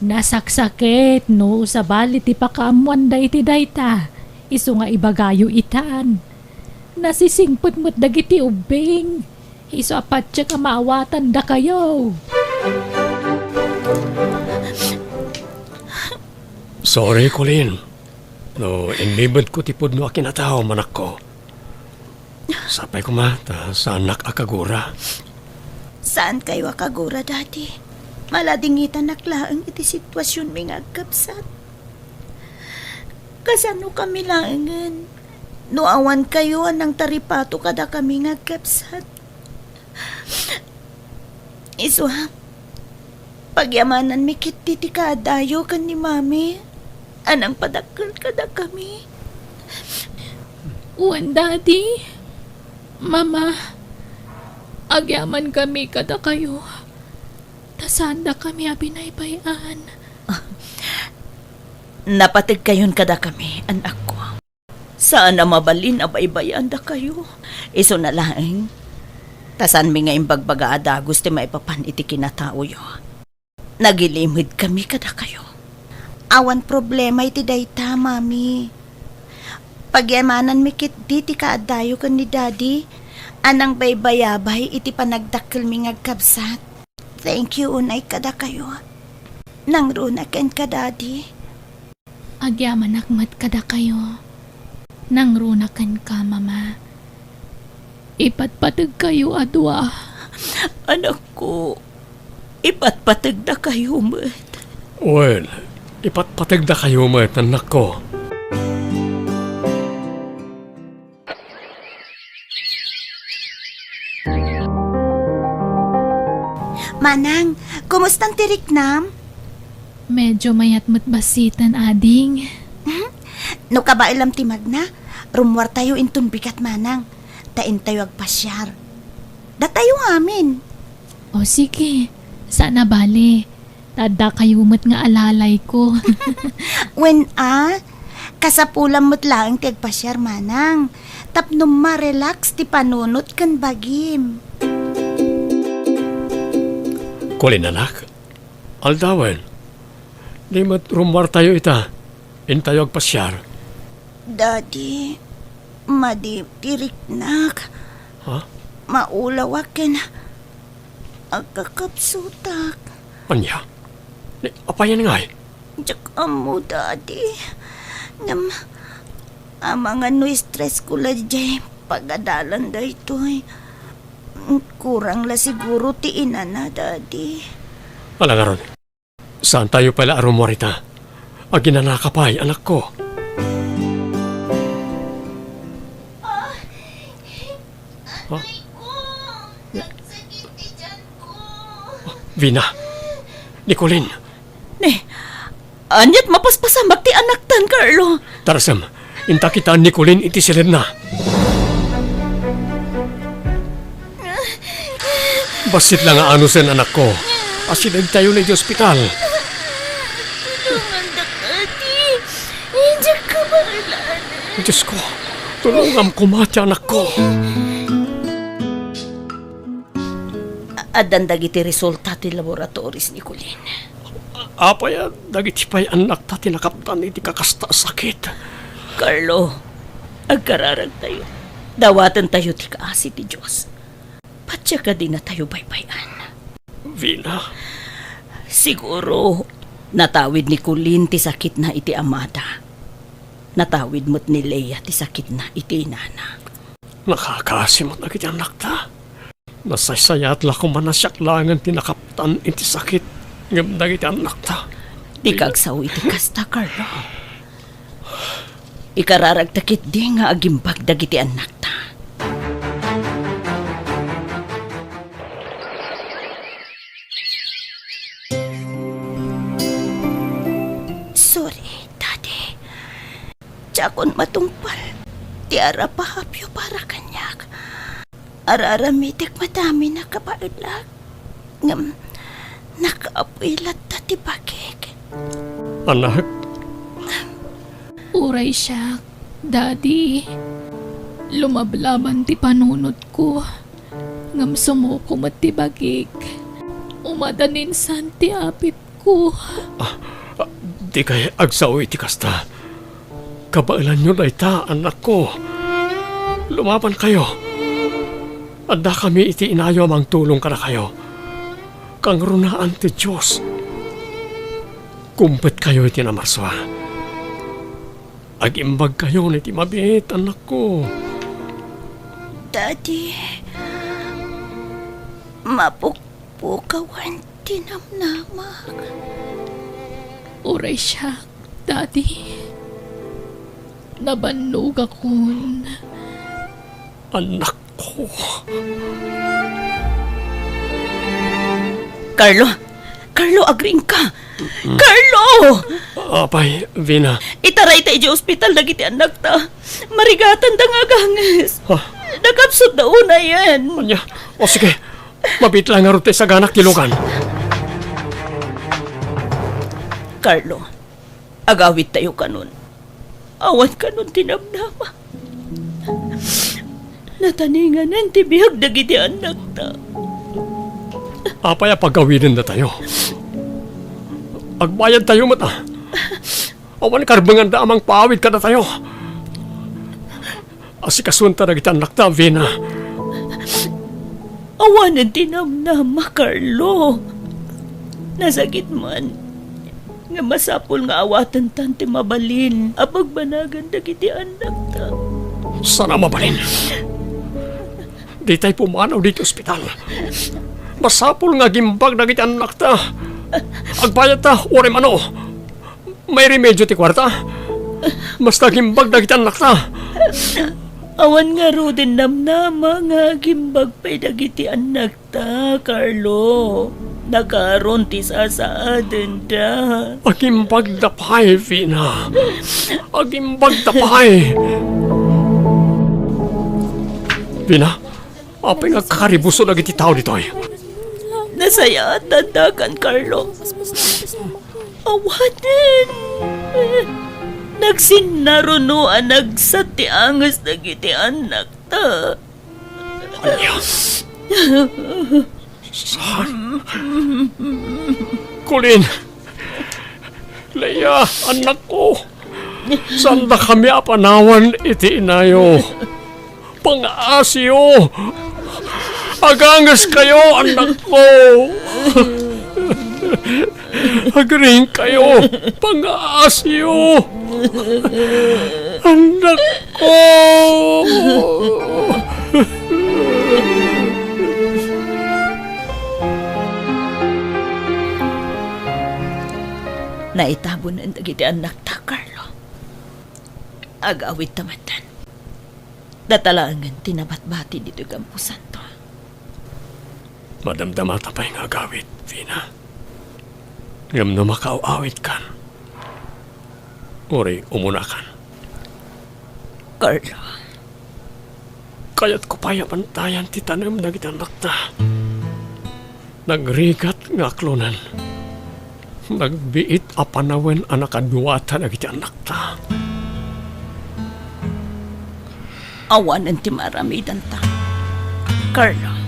Nasaksakit no sabali ti pakaammoanda iti dayta, isu nga ibagayo itan. Nasisingpet met dagiti ubbing. Isu a patiek a maawatandakayo. Sorry, Colleen. No, inmibedko ti pudno a kinatao, manakko. Sapay koma ta saannak a kagura. Saankayo a kagura, Daddy. Maladingitanak laeng iti situasionmi nga agkabsat. Kasano kami laengen no awan kayo a nangtaripato kadakami nga agkabsat? Isua, pagyamananmi ketdi ti kaadayo ken ni Mami a nangpadakkel kadakami. Wen, Daddy, Mama, agyamankami kadakayo, ta saandakami a binaybay-an. Napategkayon kadakami, anakko. Saan a mabalin a baybay-an dakayo. Isuna laeng, ta saanmi nga imbagbaga a dagus ti maipapan iti kinataoyo. Nagilimedkami kadakayo. Awan problema iti dayta, Mami. Pagyamananmi ketdi ti kaadayo ken ni Daddy a nangbaybayabay iti panagdakkelmi nga agkabsat. Thank you unay kadakayo. Nangruna kenka, Daddy. Agyamanak met kadakayo. Nangruna kenka, Mama. Ipatpategkayo a dua. Anakko, ipatpategdakayo met. Wen, ipatpategdakayo met, anakko. Manang, kumustan ti riknam? Medyo mayat met bassiten, ading. No kabaelam ti magna, rummuartayo inton bigat, Manang, ta intayo agpasiar. Datayo ngamin. O sige, saan a bale. Ta addakayo met nga alalayko. Wen a, kasapulam met laeng ti agpasiar, Manang, tapno ma-relax ti panunot ken bagim. Colin, anak, aldawen. Di met rummuartayo ita. Intayo agpasiar. Daddy, madi ti riknak. Ha? Maulawak ken agkakapsutak. Ania? Ni, apayen ngay? Diak ammo, Daddy. Ngem, amangan no stress ko la diay pagadalan daytoy. Kurang la siguro ti inana, Daddy. Ala ngarud. Saantayo pay la a rummuar ita. Aginanaka pay, anakko. Ah, ha? Aray ko! Nagsakit ti tiyan ko! Vina! Nicolene! Ni, ania't mapaspasamak ti anaktan, Carlo? Tarasem, inta kitaan ni Colin iti siledna. Bassit la nga anusen, anakko. Asidegtayon iti ospital. Tulongandak, Daddy. Diak kabaelan. Diosko, tulongam koma ti anakko. Addan dagiti resulta ti laboratories ni Colin. Apay a dagiti pay annakta ti nakaptan iti kakasta a sakit? Carlo, agkararagtayo. Dawatentayo ti kaasi ti Dios. Patse kadi natayo baybay-an. Vina. Siguro, natawid ni Colin ti sakitna iti amada. Natawid met ni Lea ti sakitna iti inana. Nakakaasi met dagiti annakta. Nasaysayaat la koma a siak laengen ti nakaptan iti sakit, ngem dagiti annakta. Dika agsao iti kasta, Carlo. Ikararagta ketdi nga agimbag dagiti annakta. Sorry, Daddy. Diakon matungpal ti arap a happyo para kaniak. Ar-aramidek met amin a kabaelak. Ngem, nakapuy latta ti bagik. Anak. Uray siak, Daddy. Lumablaban ti panunotko. Ngem sumuko met ti bagik. Umadaninsan ti apitko. Ah, ah, dikay agsao iti kasta. Kabaelanyo dayta, annakko. Lumabankayo. Addakami iti inayo a mangtulong kadakayo. Kangrunaan ti Dios. Kumpetkayo iti namarsua. Agimbagkayon iti mabiit, annakko. Daddy, mapukpukawan ti namnamak. Uray siak, Daddy. Nabannogakon. Annakko. Carlo! Carlo, agriingka! Carlo! Apay, Vina. Itaray ta idiay ospital dagiti annakta. Marigatanda nga aganges. Ha? Nakapsutda unayen. Ania? O sige, mabiit la ngarud ti isaganak ti lugan. Carlo, agawidtayo kanon. Awan kanon ti namnama. Nataninganen ti biag dagiti annakta. Apay a pagawidendatayo? Agbayadtayo met, a. Awan karbenganda a mangpaawid kadatayo. Asikasunta dagiti annakta, Vina. Awanen ti namnama, Carlo. Nasakit man. Nga masapul nga awatentan ti mabalin a pagbanagan dagiti annakta. Saan a mabalin? Ditay pumanaw ditoy ospital. Masapul nga agimbag dagiti annakta. Agbayadta, uray mano. Mairemedio ti kuarta. Basta agimbag dagiti annakta. Awan ngaruden namnama nga agimbag pay dagiti annakta, Carlo. Nakaaron ti sasaadenda. Agimbagda pay, Vina. Agimbagda pay. Vina, apay nga agkakaribuso dagiti tao ditoy? Nasayaat dandakan, Carlo. Awanen. Nagsinnaruno a nagsat ti anges dagiti annakta. Ania? Saan? Colleen! Leia, annakko! Saandakami a panawan iti inayo. Pangaasiyo! Agangeskayo, annakko! Agriingkayo! Pangaasiyo! Annakko! Naitabonen dagiti annakta, Carlo. Agawidta metten. Data laengen ti nabatbati ditoy kamposanto. Madamdamata pay nga agawid, Vina. Ngem no makaaw-awidkan, uray umunakan. Carlo. Kayatko pay a bantayan ti tanem dagiti annakta. Nagrigat nga aklonen. Nagbiit a panawen a nakaduata dagiti annakta. Awanen ti maaramidanta, Carlo.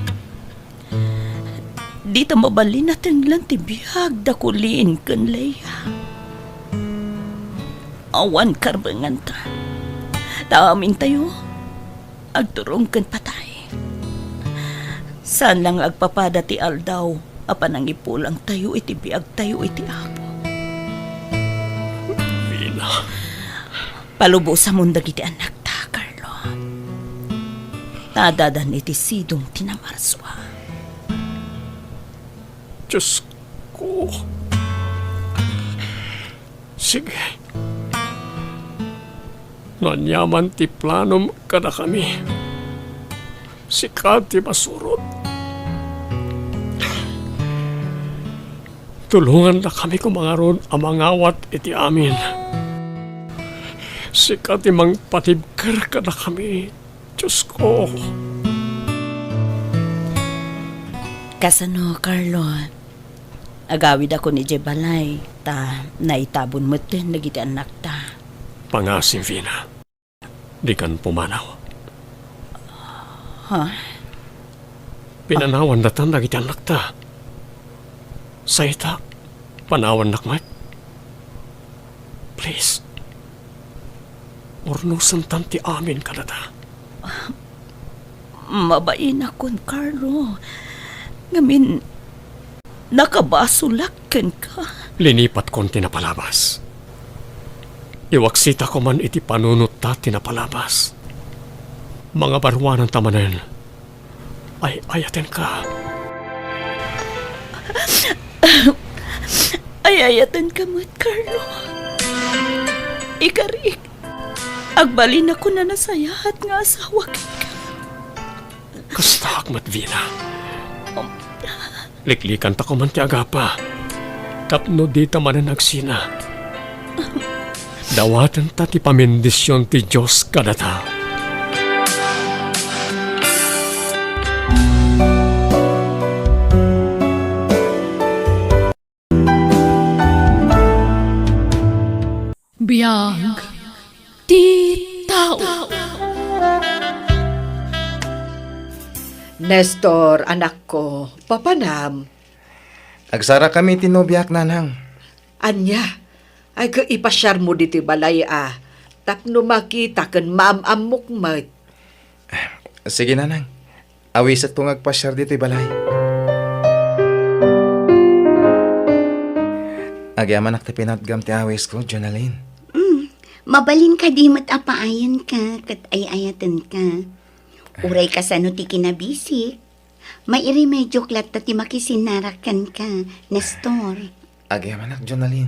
Dita mabalin a tenglen ti biag da Colleen ken Leia. Awan karbenganta. Ta amintayo, agturong ken patay. Saan la nga agpapada ti aldaw a panangipulangtayo iti biagtayo iti Apo. Vina. Palubosamon dagiti annakta, Carlo. Ta adadan iti sidong ti namarsua. Diosko. Sige. No aniaman ti planom kadakami, sika ti masurot. Tulongandakami koma ngarud a mangawat iti amin. Sika ti mangpatibker kadakami, Diosko. Kasano, Carlo? Agawidakon idiay balay, ta naitabon metten dagiti annakta. Pangasim, Vina. Dikan pumanaw. Ha? Pinanawandatan dagiti annakta. Sayta, panawannak met. Please. Urnosentan ti amin kadata. Mabainakon, Carlo. Ngamin, nakabasolak kenka. Linipatkon ti napalabas. Iwaksitakoman iti panunot ta ti napalabas. Mangabaruananta manen. Ay-ayatenka. Ay-ayatenka met, Carlo. Ikarik, agbalinakon a nasayaat nga asawa kenka. Kastaak met, Vina. Liklikanta koma ti agapa tapno dita manen agsina. Dawatenta ti pamendision ti Dios kadata. Biag ti tao. Nestor, anakko, papanam. Agsarakami ti nobiak, nanang. Ania? Ay, ket ipasiarmo ditoy balay a, tapno makita ken maam-ammok met. Sige, nanang. Awisekto nga agpasiar ditoy balay. Agyamanak ti pinatgam ti awisko, Jonalyn. Mm, mabalin kadi met a paayanka ket ay-ayatenka. Uray kasano ti kinabisik, mairemediok latta ti makisinnarak kenka, Nestor. Agyamanak, Jonalyn.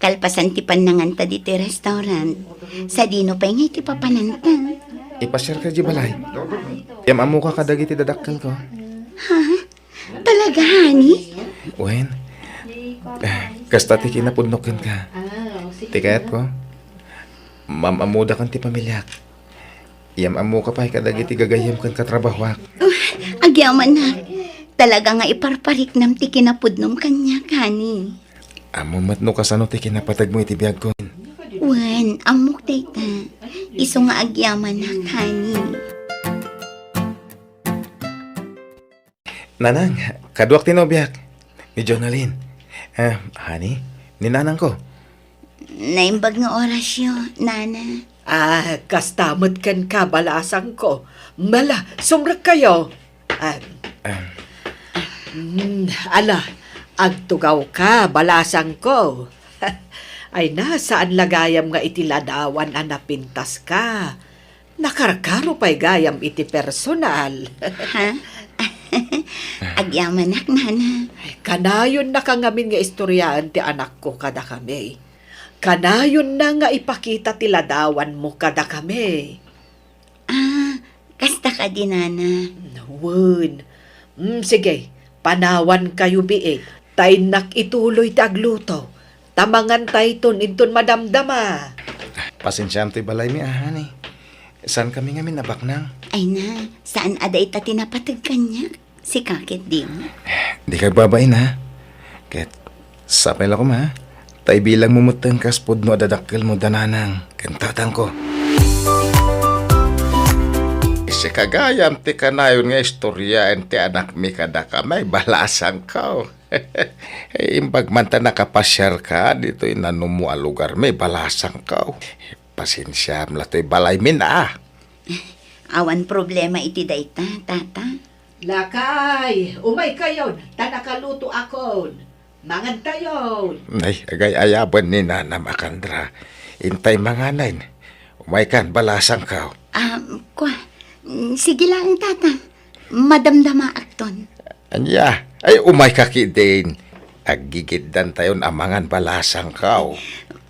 Kalpasan ti pannanganta ditoy restaurant, sadino pay ngay ti papananta? Ipasiarka idiay balay. Iam-ammoka kadagiti dadakkelko. Ha? Talaga, honey? Wen, eh, kasta ti kinapudnok kenka. Ti kayatko, maam-ammoda ken ti pamiliak. Iam-ammoka pay kadagiti gagayyem ken katrabahoak. Uh, agyamanak. Talaga nga iparpariknam ti kinapudnom kaniak, honey. Ammom met no kasano ti kinapategmo iti biagko. Wen, ammok dayta. Isu nga agyamanak, honey. Nanang, kaduak ti nobiak, ni Jonalyn. Ah, honey, ni nanangko. Naimbag nga orasyo, nana. Ah, kasta met kenka, balasangko. Mala, sumrekkayo. Ah, Em. Mm, ala, agtugawka, balasangko. Ay na, saan la gayam nga iti ladawan a napintaska. Nakarkaro pay gayam iti personal. Ha? Agyamanak, nana. Ay, kanayonnaka ngamin nga istoriaen ti anakko kadakami. Kanayonna nga ipakita ti ladawanmo kadakami. Ah, kasta kadi, nana? Wen. Mm, sige, panawankayo biit. Ta innak ituloy ti agluto. Ta mangantayton inton madamdama. Pasensiam toy balaymi, a, honey. Saankami ngamin a baknang. Ay na, saan a dayta ti napateg kaniak? Sika ket dimo. Dika agbabain, ha? Ket sapay la koma, ha? Ta ibilangmo metten kas pudno a dadakkelmo da nanang ken tatangko. Sika gayam ti kanayon nga istoriaen ti anakmi kadakami, balasangko. Imbag man ta nakapasiarka ditoy nanumo a lugarmi, balasangko. Pasensiam la toy balaymi, a. Awan problema iti dayta, tata. Lakay, umaykayon, ta nakalutoakon. Mangantayon. Ay, agay-ayaben ni Nanam a Kandra. Intay manganen. Umaykan, balasangko. Ah, kua, mm, sige laeng, tata. Madamdamaakton. Ania? Ay, umayka ketdin. Aggigiddantayon a mangan, balasangko.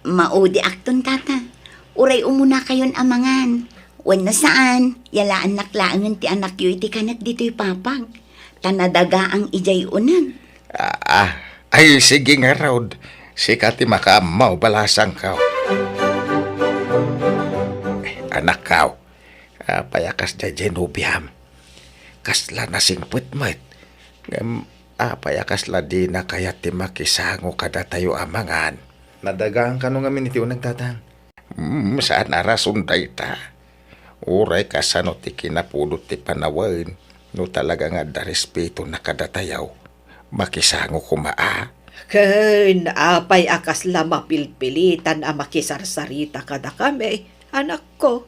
Maudiakton, tata. Uray umunakayon a mangan. Wenno saan, yalaannak laengen ti anakyo iti kanek ditoy papag. Ta nadagaang idiay uneg. Ah, ah. Ay, sige ngarud. Sika ti makaammo, balasangko. Eh, anakko, apay a kasdiay diay nobiam? Kasla nasingpet met. Ngem apay a kasla dina kayat ti makisango kadatayo a mangan? Nadagaang kano ngamin iti uneg, tatang? Hmm, saan a rason dayta. Uray kasano ti kinapudot ti panawen, no talaga nga adda respetona kadatayo, makisango koma a. Ken apay a kasla mapilpilitan a makisarsarita kadakami, anakko?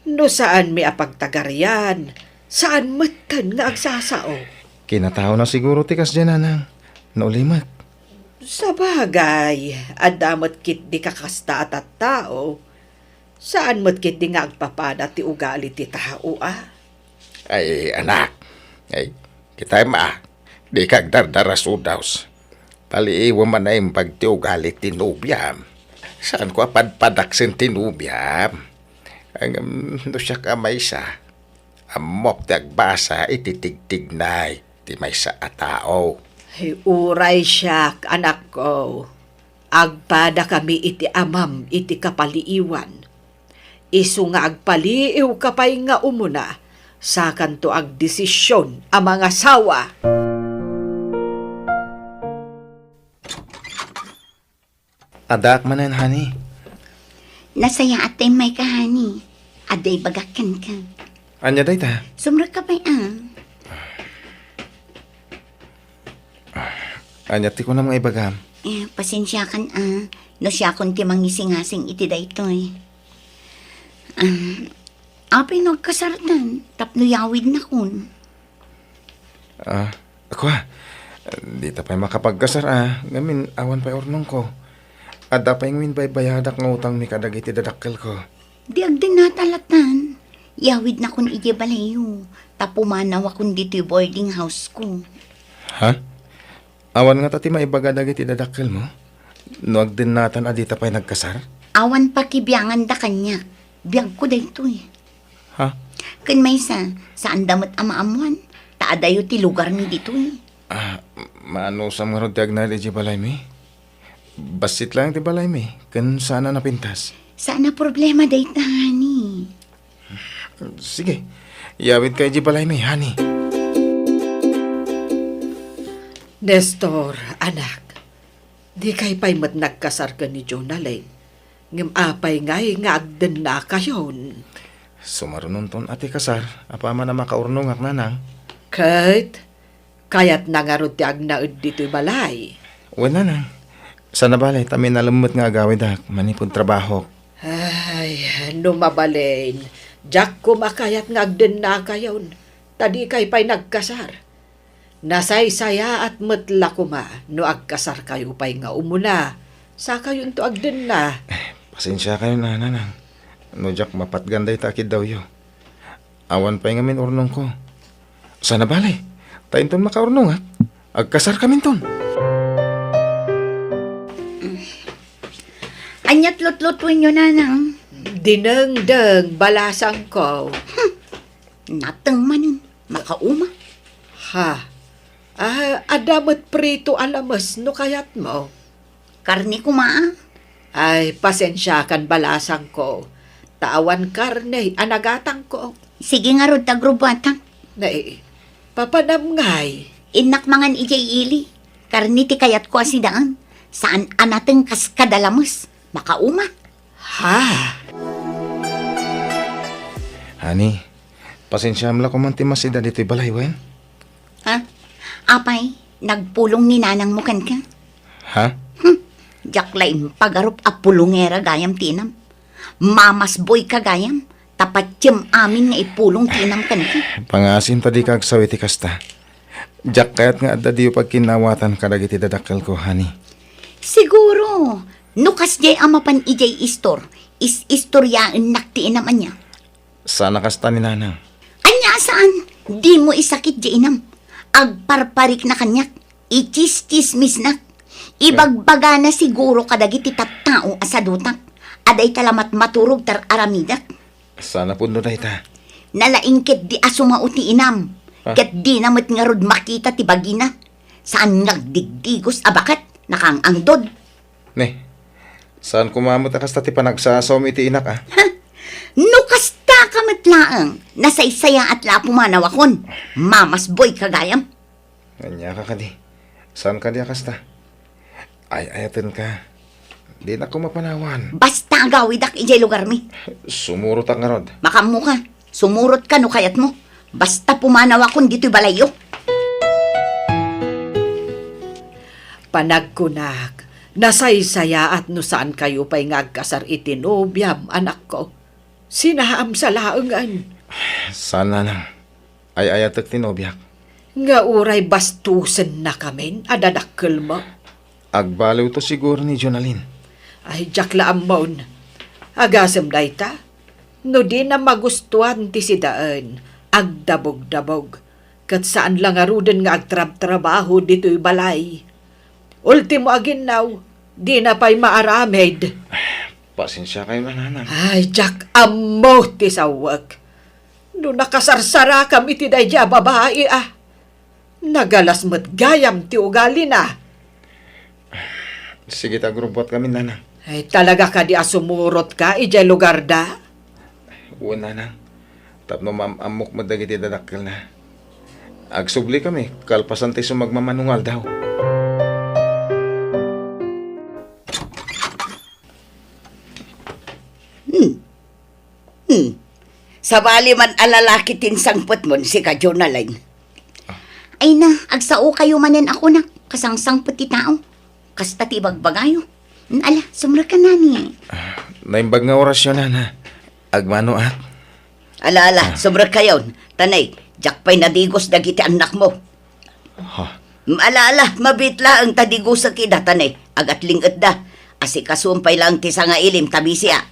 No saanmi a pagtagarian, saan metten nga agsasao. Kinataona siguro ti kasdiay, nanang, no ulimek. Sabagay, adda met ketdi kakasta a tattao. Saan met ketdi nga agpapada ti ugali ti tao, a? Ay, anak. Ay, kitay ma, di ka agdardarasudaws. Taliiwem a naimbag ti ugali ti nobiam. Saanko a padpadaksen ti nobiam. Ngem no siak a maysa, ammok ti agbasa iti tigtignay ti maysa a tao. Ay, uray siak, anakko. Agpadakami iti amam iti kapaliiwan. Isu nga agpaliiwka pay nga umuna, sakanto agdesision a mangasawa. Addaak manen, honey. Nasayaat ta immayka, honey. Adda ibagak kenka. Ania dayta? Sumrekka pay, a. Ania ti kunam nga ibagam? Eh, pasensiakan, a. No siakon ti mangisingasing iti daytoy. Ah, apay no agkasartan tapno yawidnakon? Ah, kua, dita pay makapagkasar, a, ngamin awan pay urnongko. Adda pay ngamin baybayadak nga utangmi kadagiti dadakkelko. Di agdennata latan. Yawidnakon idiay balayyo, ta pumanawakon ditoy boarding house ko. Ha? Awan ngata ti maibaga dagiti dadakkelmo? No agdennatan a dita pay nagkasar? Awan pakibianganda kaniak. Biagko daytoy. Ha? Ken maysa, saanda met a maammoan, ta adayo ti lugarmi ditoy. Ah, maanusam ngarud ti agnaed idiay balaymi? Bassit laeng ti balaymi, ken saan a napintas. Saan a problema dayta, honey. Sige, yawidka idiay balaymi, honey. Nestor, anak, dikay pay met nagkasar ken ni Jonalyn. Ngem apay ngay nga agdennakayon? Sumarunonton a ti kasar, apaman a makaurnongak, nanang. Ket, kayatna ngarud ti agnaed ditoy balay? Wen, nanang. Saan a bale, ta minalem met nga agawidak manipud trabahok. Ay, no mabalin, diak koma kayat nga agdennakayon, ta dikay pay nagkasar. Nasaysayaat met la koma no agkasarkayo pay nga umuna, sakayonto agdenna. Eh, pasensiakayon a, nanang, no diak mapatgan dayta a kiddawyo. Awan pay ngamin urnongko. Saan a bale, ta inton makaurnongak, agkasarkaminton. Aniat lutlutuenyo, nanang? Dinengdeng, balasangko. Hmm, nateng manen, makauma. Ha? Ah, adda met prito a lames no kayatmo. Karne koma, a. Ay, pasensiakan, balasangko, ta awan karne a nagatangko. Sige ngarud ta agrubuatak. Nay, papanam ngay? Innak mangan idiay ili. Karne ti kayatko a sidaen. Saan a nateng kas kada lames. Makauma. Ha? Honey, pasensiam la koman ti masida ditoy balay, wen? Ha? Apay, nagpulong ni nanangmo kenka? Ha? Hmm, diak la impagarup a pulongera gayam ti inam. Mamasboyka gayam, ta patiem amin nga ipulong ti inam kenka. Pangasim ta dika agsaw iti kasta. Diak kayat nga adda diyo pagkinnawatan kadagiti dadakkelko, honey. Siguro, no kasdiay a mapan idiay istor, is-istoriaennak ti inam ania. Saan a kasta ni nanang. Ania a saan? Dimo isakit diay inam. Agparparikna kaniak. Ichischismisnak. Ibagbagana siguro kadagiti tattao a sadutak a dayta la matmaturog ti ar-aramidak. Saan a pudno dayta? Nalaing ketdi a sumao ti inam, Ah. ket dina met ngarud makita ti bagina. Saan nga agdigdigos a baket, nakaang-angdod. Ne, saan koma met a kasta ti panagsasawmi iti inak, a? Ha? No kasta ka met laeng, nasaysayaat la a pumanawakon. Mamasboyka gayam. Ania ka kadi? Saan kadi a kasta? Ay-ayatenka. Dinak koma panawan. Basta agawidak idiay lugarmi. Sumurotak ngarud. Makaammoka. Sumurotka no kayatmo. Basta pumanawakon ditoy balayyo. Panagkunak, nasaysayaat no saankayo pay nga agkasar iti nobiam, anakko. Sinaamsa laengen. Saan, nanang. Ay-ayatek ti nobiak. Nga uray bastusenna kamin a dadakkelmo. Agbaliwto siguro ni Jonalyn. Ay, diak la ammon. Agasem dayta, no dina magustuan ti sidaen, agdabogdabog, ket saan la ngaruden nga agtrabtrabaho ditoy balay. Ultimo a ginnaw, dina pay maaramid. Pasensiakayo, Nanang. Ay, diak ammo ti sawek. No nakasarsarakam iti daydi a babai, a, nagalas met gayam ti ugalina. Sige ta agrubbuatkami, Nanang. Ay, talaga kadi a sumurotka idiay lugarda? Wen, Nanang. Tapno maam-ammok met dagiti dadakkelna. Agsublikami kalpasan ti sumagmamano nga aldaw. Hmm. Hmm. Sabali man a lalaki ti insangpetmon, sika, Jonalyn. Ay na, agsaokayo manen a kuna, kasangsangpet ti tao. Kasta ti ibagbagayo. Hmm, ala, sumrekka nani. Ah, naimbag nga orasyo, Nana. Agmanoak. Ala, ala, ah, sumrekkayon. Tanay, diak pay nadigos dagiti annakmo. Ha? Mm, ala, ala, mabiit laeng ta digosek ida, tanay, agatling-etda. Asikasuem pay laeng ti sangailim ta bisiak.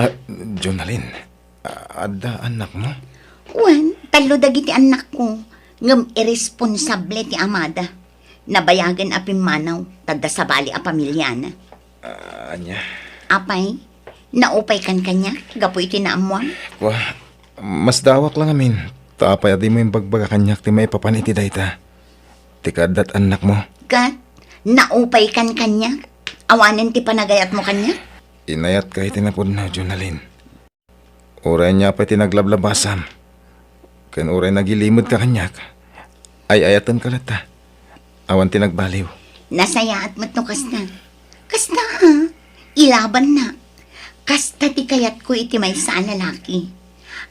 Ah, Jonalyn, a-, adda annakmo? Wen, tallo dagiti annakko, ngem irresponsable ti amada. Nabayagen a pimmanaw, ta adda sabali a pamiliana. Ah, ania? Apay, naupaykan kaniak gapu iti naammoam? Kua, masdaawak la ngamin, ta apay a dimo imbagbaga kaniak ti maipapan iti dayta? Ti kaaddat annakmo. Ket, naupaykan kaniak? Awanen ti panagayatmo kaniak? Inayatka iti napudno, Jonalyn. Uray ania pay ti naglablabasam, ken uray nagilimedka kaniak, ay-ayatenka latta. Awan ti nagbaliw. Nasayaat met no kasta. Kasta, a, ilabanna. Kasta ti kayatko iti maysa a lalaki.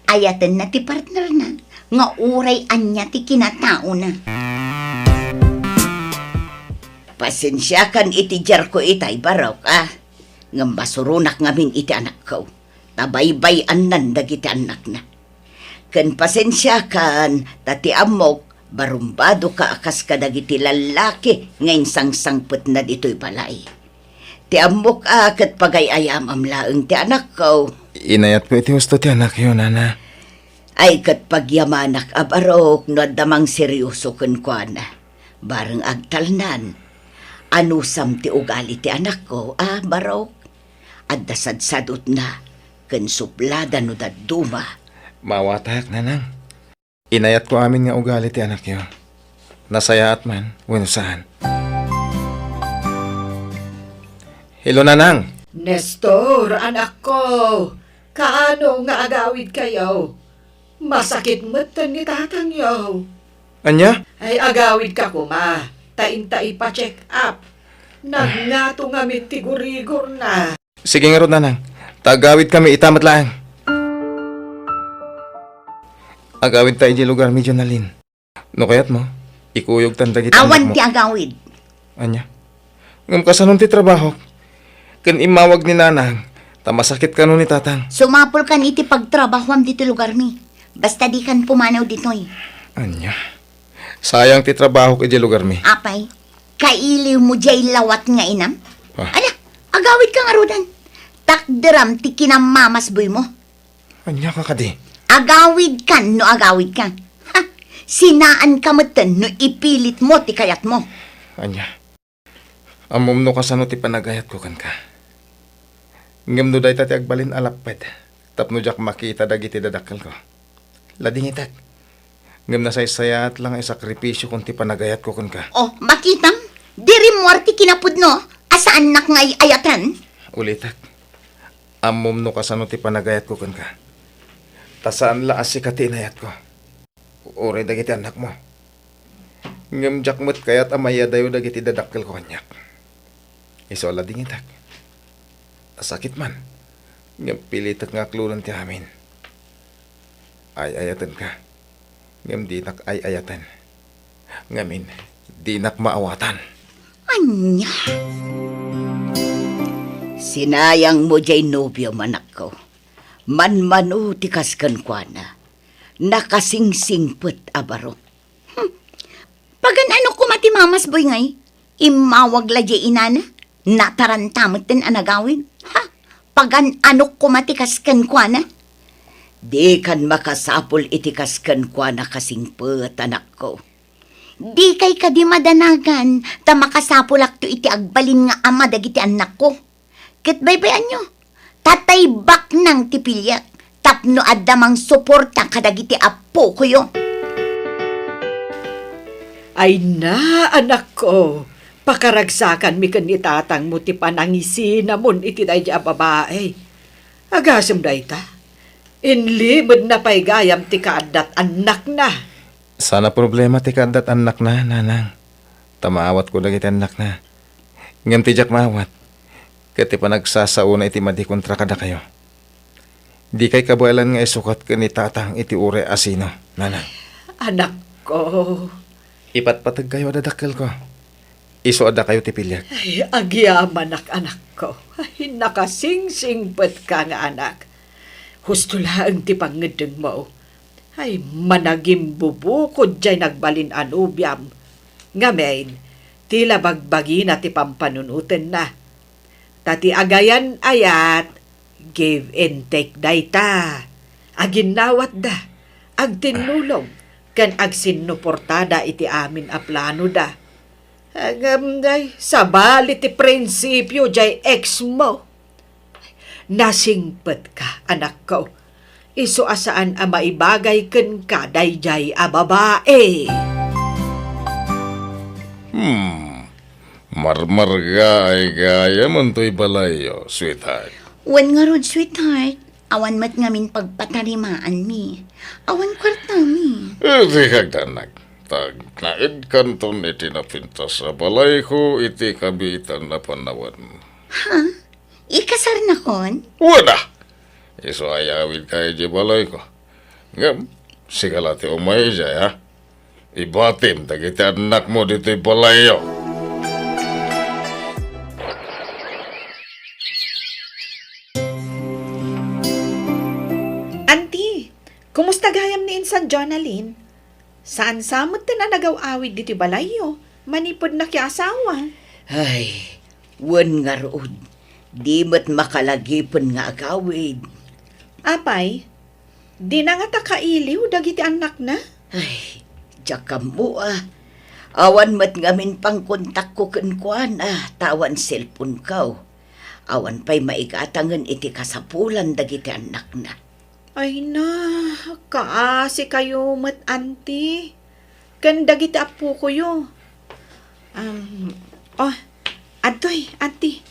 Ayatenna ti partnerna nga uray ania ti kinataona. Pasensiakan iti diarko itay, Barok, a. Ngem masuronak ngamin iti anakko. Ta baybay-annan dagiti annakna. Ken pasensiakan, ta ti ammok, barumbadoka a kas kadagiti lallaki nga insangsangpetna ditoy balay. Ti ammok a ket pagay-ayamam laeng ti anakko. Inayatko iti husto ti anakyo, Nana. Ay, ket pagyamanak a Barok no adda mangserioso kenkuana. Bareng agtalnan. Anusam ti ugali ti anakko, a, Barok? Adda sadsadutna ken sublada no dadduma. Maawatak, Nanang. Inayatko amin nga ugali ti anakyo. Nasayaat man wenno saan. Hello, Nanang. Nestor, anakko, kaano nga agawidkayo? Masakit metten ni tatangyo. Ania? Ay, agawidka koma, ta inta ipa-check up. Nagngato ngamin ti gurigorna. Sige ngarud, Nanang. Ta agawidkami ita met laeng. Agawidta idiay lugarmi, Jonalyn. No kayatmo, ikuyogtan dagiti annakmo. Awan ti agawid. Ania? Ngem kasanon ti trabahok? Ken immawag ni Nanang, ta masakit kano ni Tatang. Sumapulkan iti pagtrabahoam ditoy lugarmi. Basta dikan pumanaw ditoy. Ania? Sayang ti trabahok idiay lugarmi. Apay, kailiwmo diay lawat nga inam? Ah. Ala, agawidka ngaruden. Takderam ti kinamamasboymo. Ania ka kadi? Agawidkan no agawidka. Ha? Sinaanka metten no ipilitmo ti kayatmo. Ania? Ammom no kasano ti panagayatko kenka. Ngem no dayta ti agbalin a lapped tapno diak makita dagiti dadakkelko, ladingitek. Ngem nasaysayaat la nga isakripisiokon ti panagayatko kenka. Oh, makitam? Di rimmuar ti kinapudno a saannak nga ay-ayaten? Ulitek. Ammom no kasano ti panagayatko kenka. Ta saan la a sika ti inayatko. Uray dagiti annakmo. Ngem diak met kayat a mayadayo dagiti dadakkelko kaniak. Isu a ladingitek. Sakit man. Ngem pilitek nga aklonen ti amin. Ay-ayatenka. Ngem dinak ay-ayaten. Ngamin, dinak maawatan. Ania? Sinayangmo diay nobiom, anakko. Manmano ti kas kenkuana. Nakasingsingpet a baro. Hmm. Pagan-ano koma ti mamasboy ngay? Immawag la diay inana. Nataranta metten a nagawid. Ha? pagan-anok koma ti kas kenkuana? Dikan makasapul iti kas kenkuana, kasingpet, anakko. Dikay kadi madanagan ta makasapulakto iti agbalin nga ama dagiti annakko. Ket baybayanyo, tatay baknang ti piliek tapno adda mangsuporta kadagiti appokoyo. Ay na, anakko, pakaragsakanmi ken ni tatangmo ti panangisinamon iti daydi a babai. Agasem dayta, inlimedna pay gayam ti kaaddat annakna. Saan a problema ti kaaddat annakna, nanang. Ta maawatko dagiti annakna. Ngem ti diak maawat, ket ti panagsasaona iti madi kontra kadakayo. Dikay kabaelan nga isukat ken ni tatang iti uray a sino, nanang. Anakko. Ipatpategkayo a dadakkelko. Isu a dakayo ti piliek. Ay, agyamanak, anakko. Ay, nakasingsingpetka nga anak. Husto laeng ti pangngeddengmo. Ay, managimbubukod jay nagbalin a nobiam. Ngamin, ti la bagbagina ti pampanunotenna. Ta ti agayan-ayat, give and take dayta. Aginnawatda, agtinnulong, ken agsinnuportada iti amin a planoda. Ngem, ay, sabali ti prinsipio jay ex mo. Nasingpetka, anakko. Isu a saan a maibagay kenka daydiay a babai. Hmm. Marmargaay gayam toy balayyo, sweetheart. Wen ngarud, sweetheart. Awan met ngamin pagpatarimaanmi. Awan kuartami. Eh, di kagdanag. Tagnaedkanton iti napintas a balayko iti kabiitan a panawen. Ha? Ikasarnakon? Wen a! Isu a iyawidka idiay balayko. Ngem, sika la ti umay idiay, ha? Ibatim dagiti annakmo ditoy balayyo. Anti, kumusta gayam ni insan Jonalyn? Saan sa metten a nagaw-awid ditoy balayyo manipud nakiasawa? Ay, wen ngarud, di met makalagipen nga agawid. Apay, dina ngata kailiw dagiti annakna? Ay, diak ammo a. Awan met ngamin pangkontakko kenkuana, ta awan cellphone-ko. Awan pay maigatangen iti kasapulan dagiti annakna. Ay na, kaasi kayo met, anti. Ken dagiti appokoyo. Um, oh, adtoy, anti.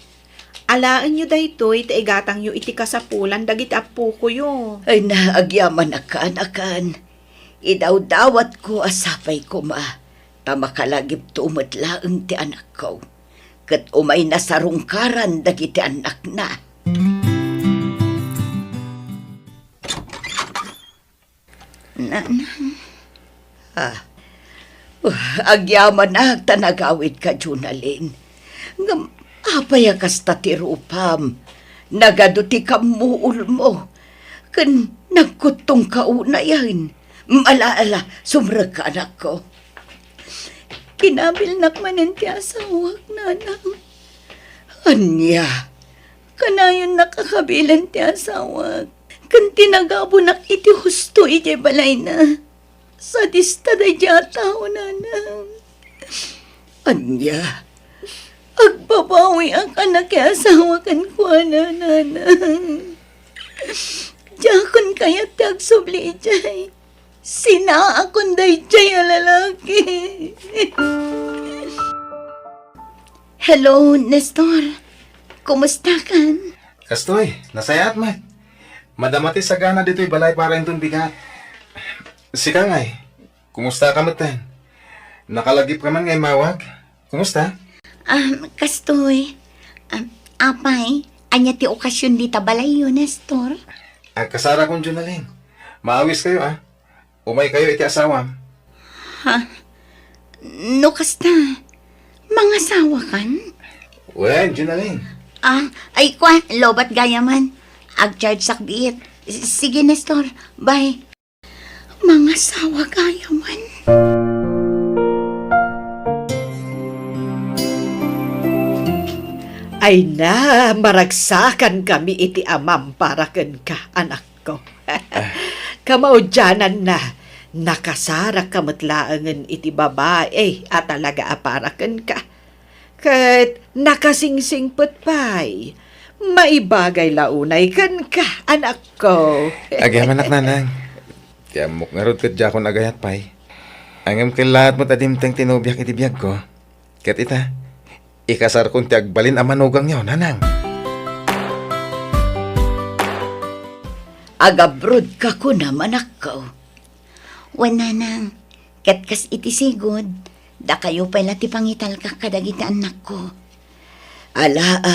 Alaenyo daytoy ta igatangyo iti kasapulan dagiti appokoyo. Ay na, agyamanak, kaanakan. Idawdawatko a sapay koma, ta makalagipto met laeng ti anakko. Ket umay nasarungkaran dagiti annakna. Nanang. Ah. Uh, agyamanak ta nagawidka, Jonalyn. Ngem apay a kasta ti rupam? Nagadu ti kammuolmo. Ken nagkuttongka unayen. Ala, ala, sumrekka, anakko. Kinabilnak manen ti asawak, nanang. Ania? Kanayonnak a kabilen ti asawak, ken tinagabonak iti husto idiay balayna. Sadista daydiay a tao, nanang. Ania? Agbabawiak a nakiasawa kenkuana, nanang. Diakon kayat ti agsubli idiay. Sinaakon daydiay a lalaki. Hello, Nestor. Kumustakan? Kastoy, nasayaat met. Madama ti sagana ditoy balay para inton bigat. Sika ngay, kumusta ka metten? Nakalagipka man nga immawag? Kumusta? Ah, kastoy. Ah, apay, ania ti okasion dita balayyo, Nestor? Agkasarakon, Jonalyn. Maawiskayo, a. Umaykayo iti asawam. Ha? No kasta, mangasawakan? Wen, Jonalyn. Ah, ay, kua, lobat gayaman. Agchargesak biit. S-, sige, Nestor. Bye. Mangasawa gayaman. Ay na, maragsakankami iti amam para kenka, anakko. Kamaudiananna, nakasarakka met laengen iti babai a talaga a para kenka. Ket nakasingsingpet pay. Maibagay la unay kenka, anakko. Agyamanak, nanang. Ti ammok ngarud ket diakon agayat pay. Ngem kellaat met a dimteng ti nobiak iti biagko. Ket ita, ikasarkon ti agbalin a manugangyo, nanang. Agabrodka kunam, anakko. Wen, nanang, ket kas iti sigud, dakayo pay la ti pangitalkak kadagiti annakko. Ala, a,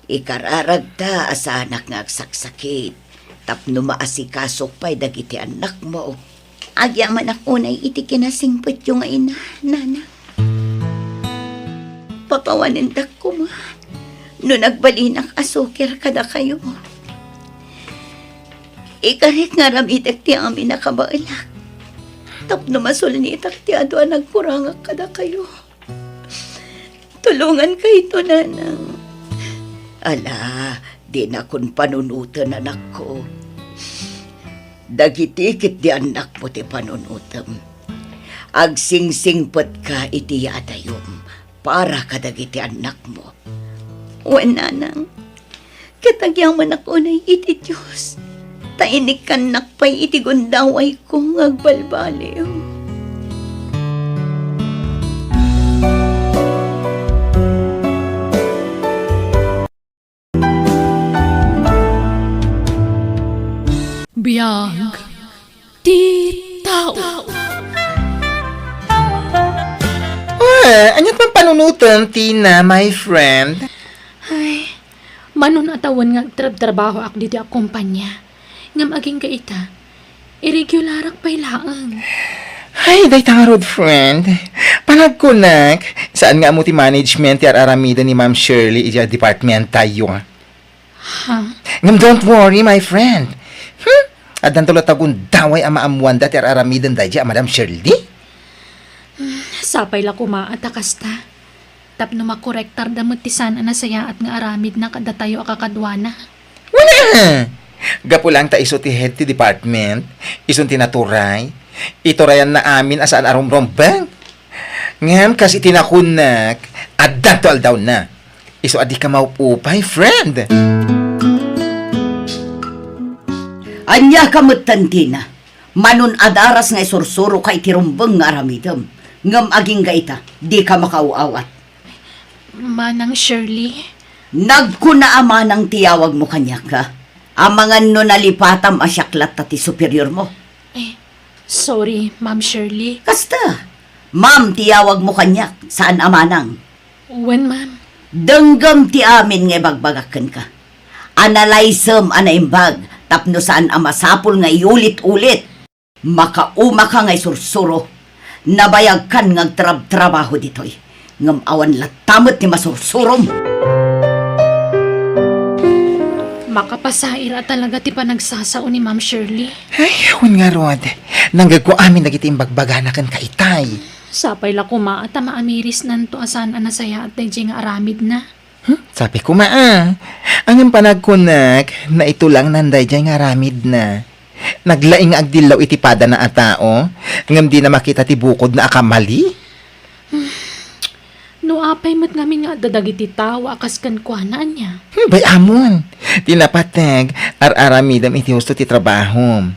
ikararagta a saanak nga agsaksakit tapno maasikasok pay dagiti annakmo. Agyamanak unay iti kinasingpetyo nga ina, nanang. Pakawanendak koma no nagbalinak a sukir kadakayo. Ikarik nga aramidek ti amin a kabaelak tapno masulnitak ti adu a nagkurangak kadakayo. Tulongankayto, nanang. Ala, dinakon panunoten, anakko. Dagiti ketdi annakmo ti panunotem. Agsingsingpetka iti yaatayom para kadagiti annakmo. Wen, nanang, ket agyamanak unay iti Dios, ta inikkannak pay iti gundawayko nga agbalbaliw. Biag ti tao. Ah, aniat man panunotem, Tina, my friend? Ay, manun a tawen nga agtrabtrabahoak ditoy a kompania. Ngem agingga ita, irregularak pay laeng. Ay, dayta ngarud, friend. Panagkunak, saan nga ammo ti management ti ar-aramiden ni Ma'am Shirley idiay department tayo. Ha? Ngem don't worry, my friend. Hmm? Addanto latta gundaway a maammoanda ti ar-aramiden daydiay a Madam Shirley? Hmm, sapay la koma a ta kasta. Tapno makorektarda met ti saan a nasayaat nga aramidna kadatayo a kakaduana. Wala! Gapu laeng ta isu ti head ti department, isun ti naturay, iturayanna amin a saan a rumrumbeng. Ngem kas iti nakunnak, addanto aldawna. Isu a dika maupupay, friend. Ania ka met, Tina? Manun a daras nga isursuroka iti rumbeng nga aramidem, ngem agingga ita, dika makaaw-awat. Manang Shirley? Nagkuna a manang ti yawagmo kaniak, a? Amangan no nalipatam a siak latta ti superiormo. Eh, sorry, Ma'am Shirley. Kasta, ma'am ti yawagmo kaniak, saan a manang. Wen, ma'am. Denggem ti amin nga ibagbagak kenka. Analysem a naimbag tapno saan a masapul nga iulit-ulit. Makaumaka nga isursuro. Nabayagkan nga agtrabtrabaho ditoy. Ngem awan latta met ti masursurom. Makapasair a talaga ti panagsasao ni Ma'am Shirley. Ay, wen ngarud. Nanggegko amin dagiti imbagbagana kenka itay. Sapay la koma ta maamirisnanto a saan a nasayaat daydiay nga aramidna. Hmm? Sapay koma a. Ngem panagkunak, naitulangnan daydiay nga aramidna. Naglaing nga agdillaw iti padana a tao, ngem dina makita ti bukodna a kamali. No apay met ngamin nga adda dagiti tao a kas kenkuana, ania? Hmm, bay ammon. Ti napateg, ar-aramidem iti husto ti trabahom.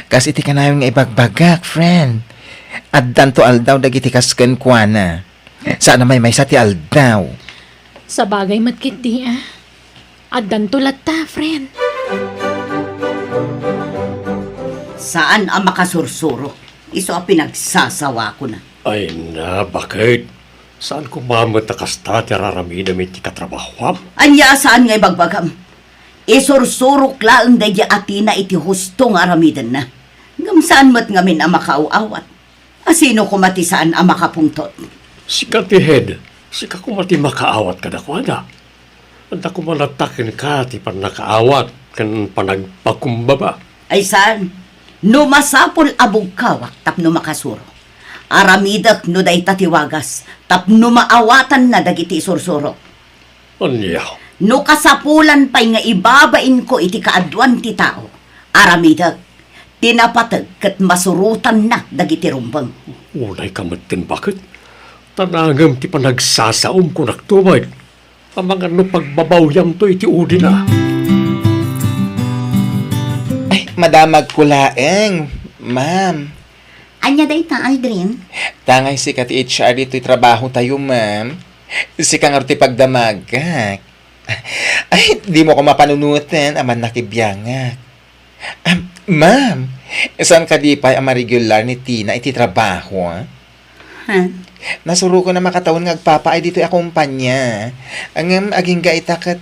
Kas iti kanayon nga ibagbagak, friend. Addanto aldaw dagiti kas kenkuana. Saan a maymaysa ti aldaw. Sabagay met ketdi, a. Addanto latta, friend. Saan a makasursuro. Isu a pinagsasawakona. Ay na, baket? Saan koma met a kasta ti ar-aramidem iti katrabahoam? Ania a saan nga ibagbagam? Isursurok laeng daydiay a Tina iti husto nga aramidenna. Ngem saan met ngamin a makaaw-awat. A sino koma ti saan a makapungtot? Sika ti head, sika koma ti makaawat kadakuada. Adda koma latta kenka ti pannakaawat ken panagpakumbaba. Ay saan, no masapul a bugkawak tapno makasuro, aramidek no dayta ti wagas tapno maawatanna dagiti isursurok. Ania? No kasapulan pay nga ibabainko iti kaaduan ti tao, aramidek ti napateg ket masurotanna dagiti rumbeng. Unayka metten baket? Ta nangem ti panagsasaom, kunakto met. Amangan no pagbabawyamto iti udina. Ay, madamagko laeng, ma'am. Ania dayta, Aldrin? Tangay sika ti H R ditoy trabaho tayo, ma'am. Sika ngarud ti pagdamagak. Ay, dimo ko mapanunoten, amanna kibiangak. Ah, ma'am, saan kadi pay a maregular ni Tina iti trabaho, ah? Ha? Nasurokon a makatawen nga agpapaay ditoy a kumpanya. Ngem agingga ita ket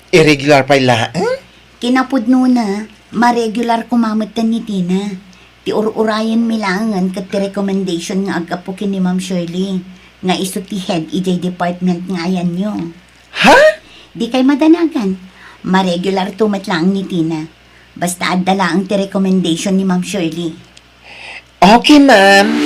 irregular pay laeng? Kinapudnona, maregular koma metten ni Tina. Ti ur-urayenmi laengen ket ti recommendation nga aggapu ken ni Ma'am Shirley, nga isu ti head idiay department nga ayanyo. Ha? Dikay madanagan. Maregularto met laeng ni Tina. Basta adda laeng ti recommendation ni Ma'am Shirley. Okay, ma'am.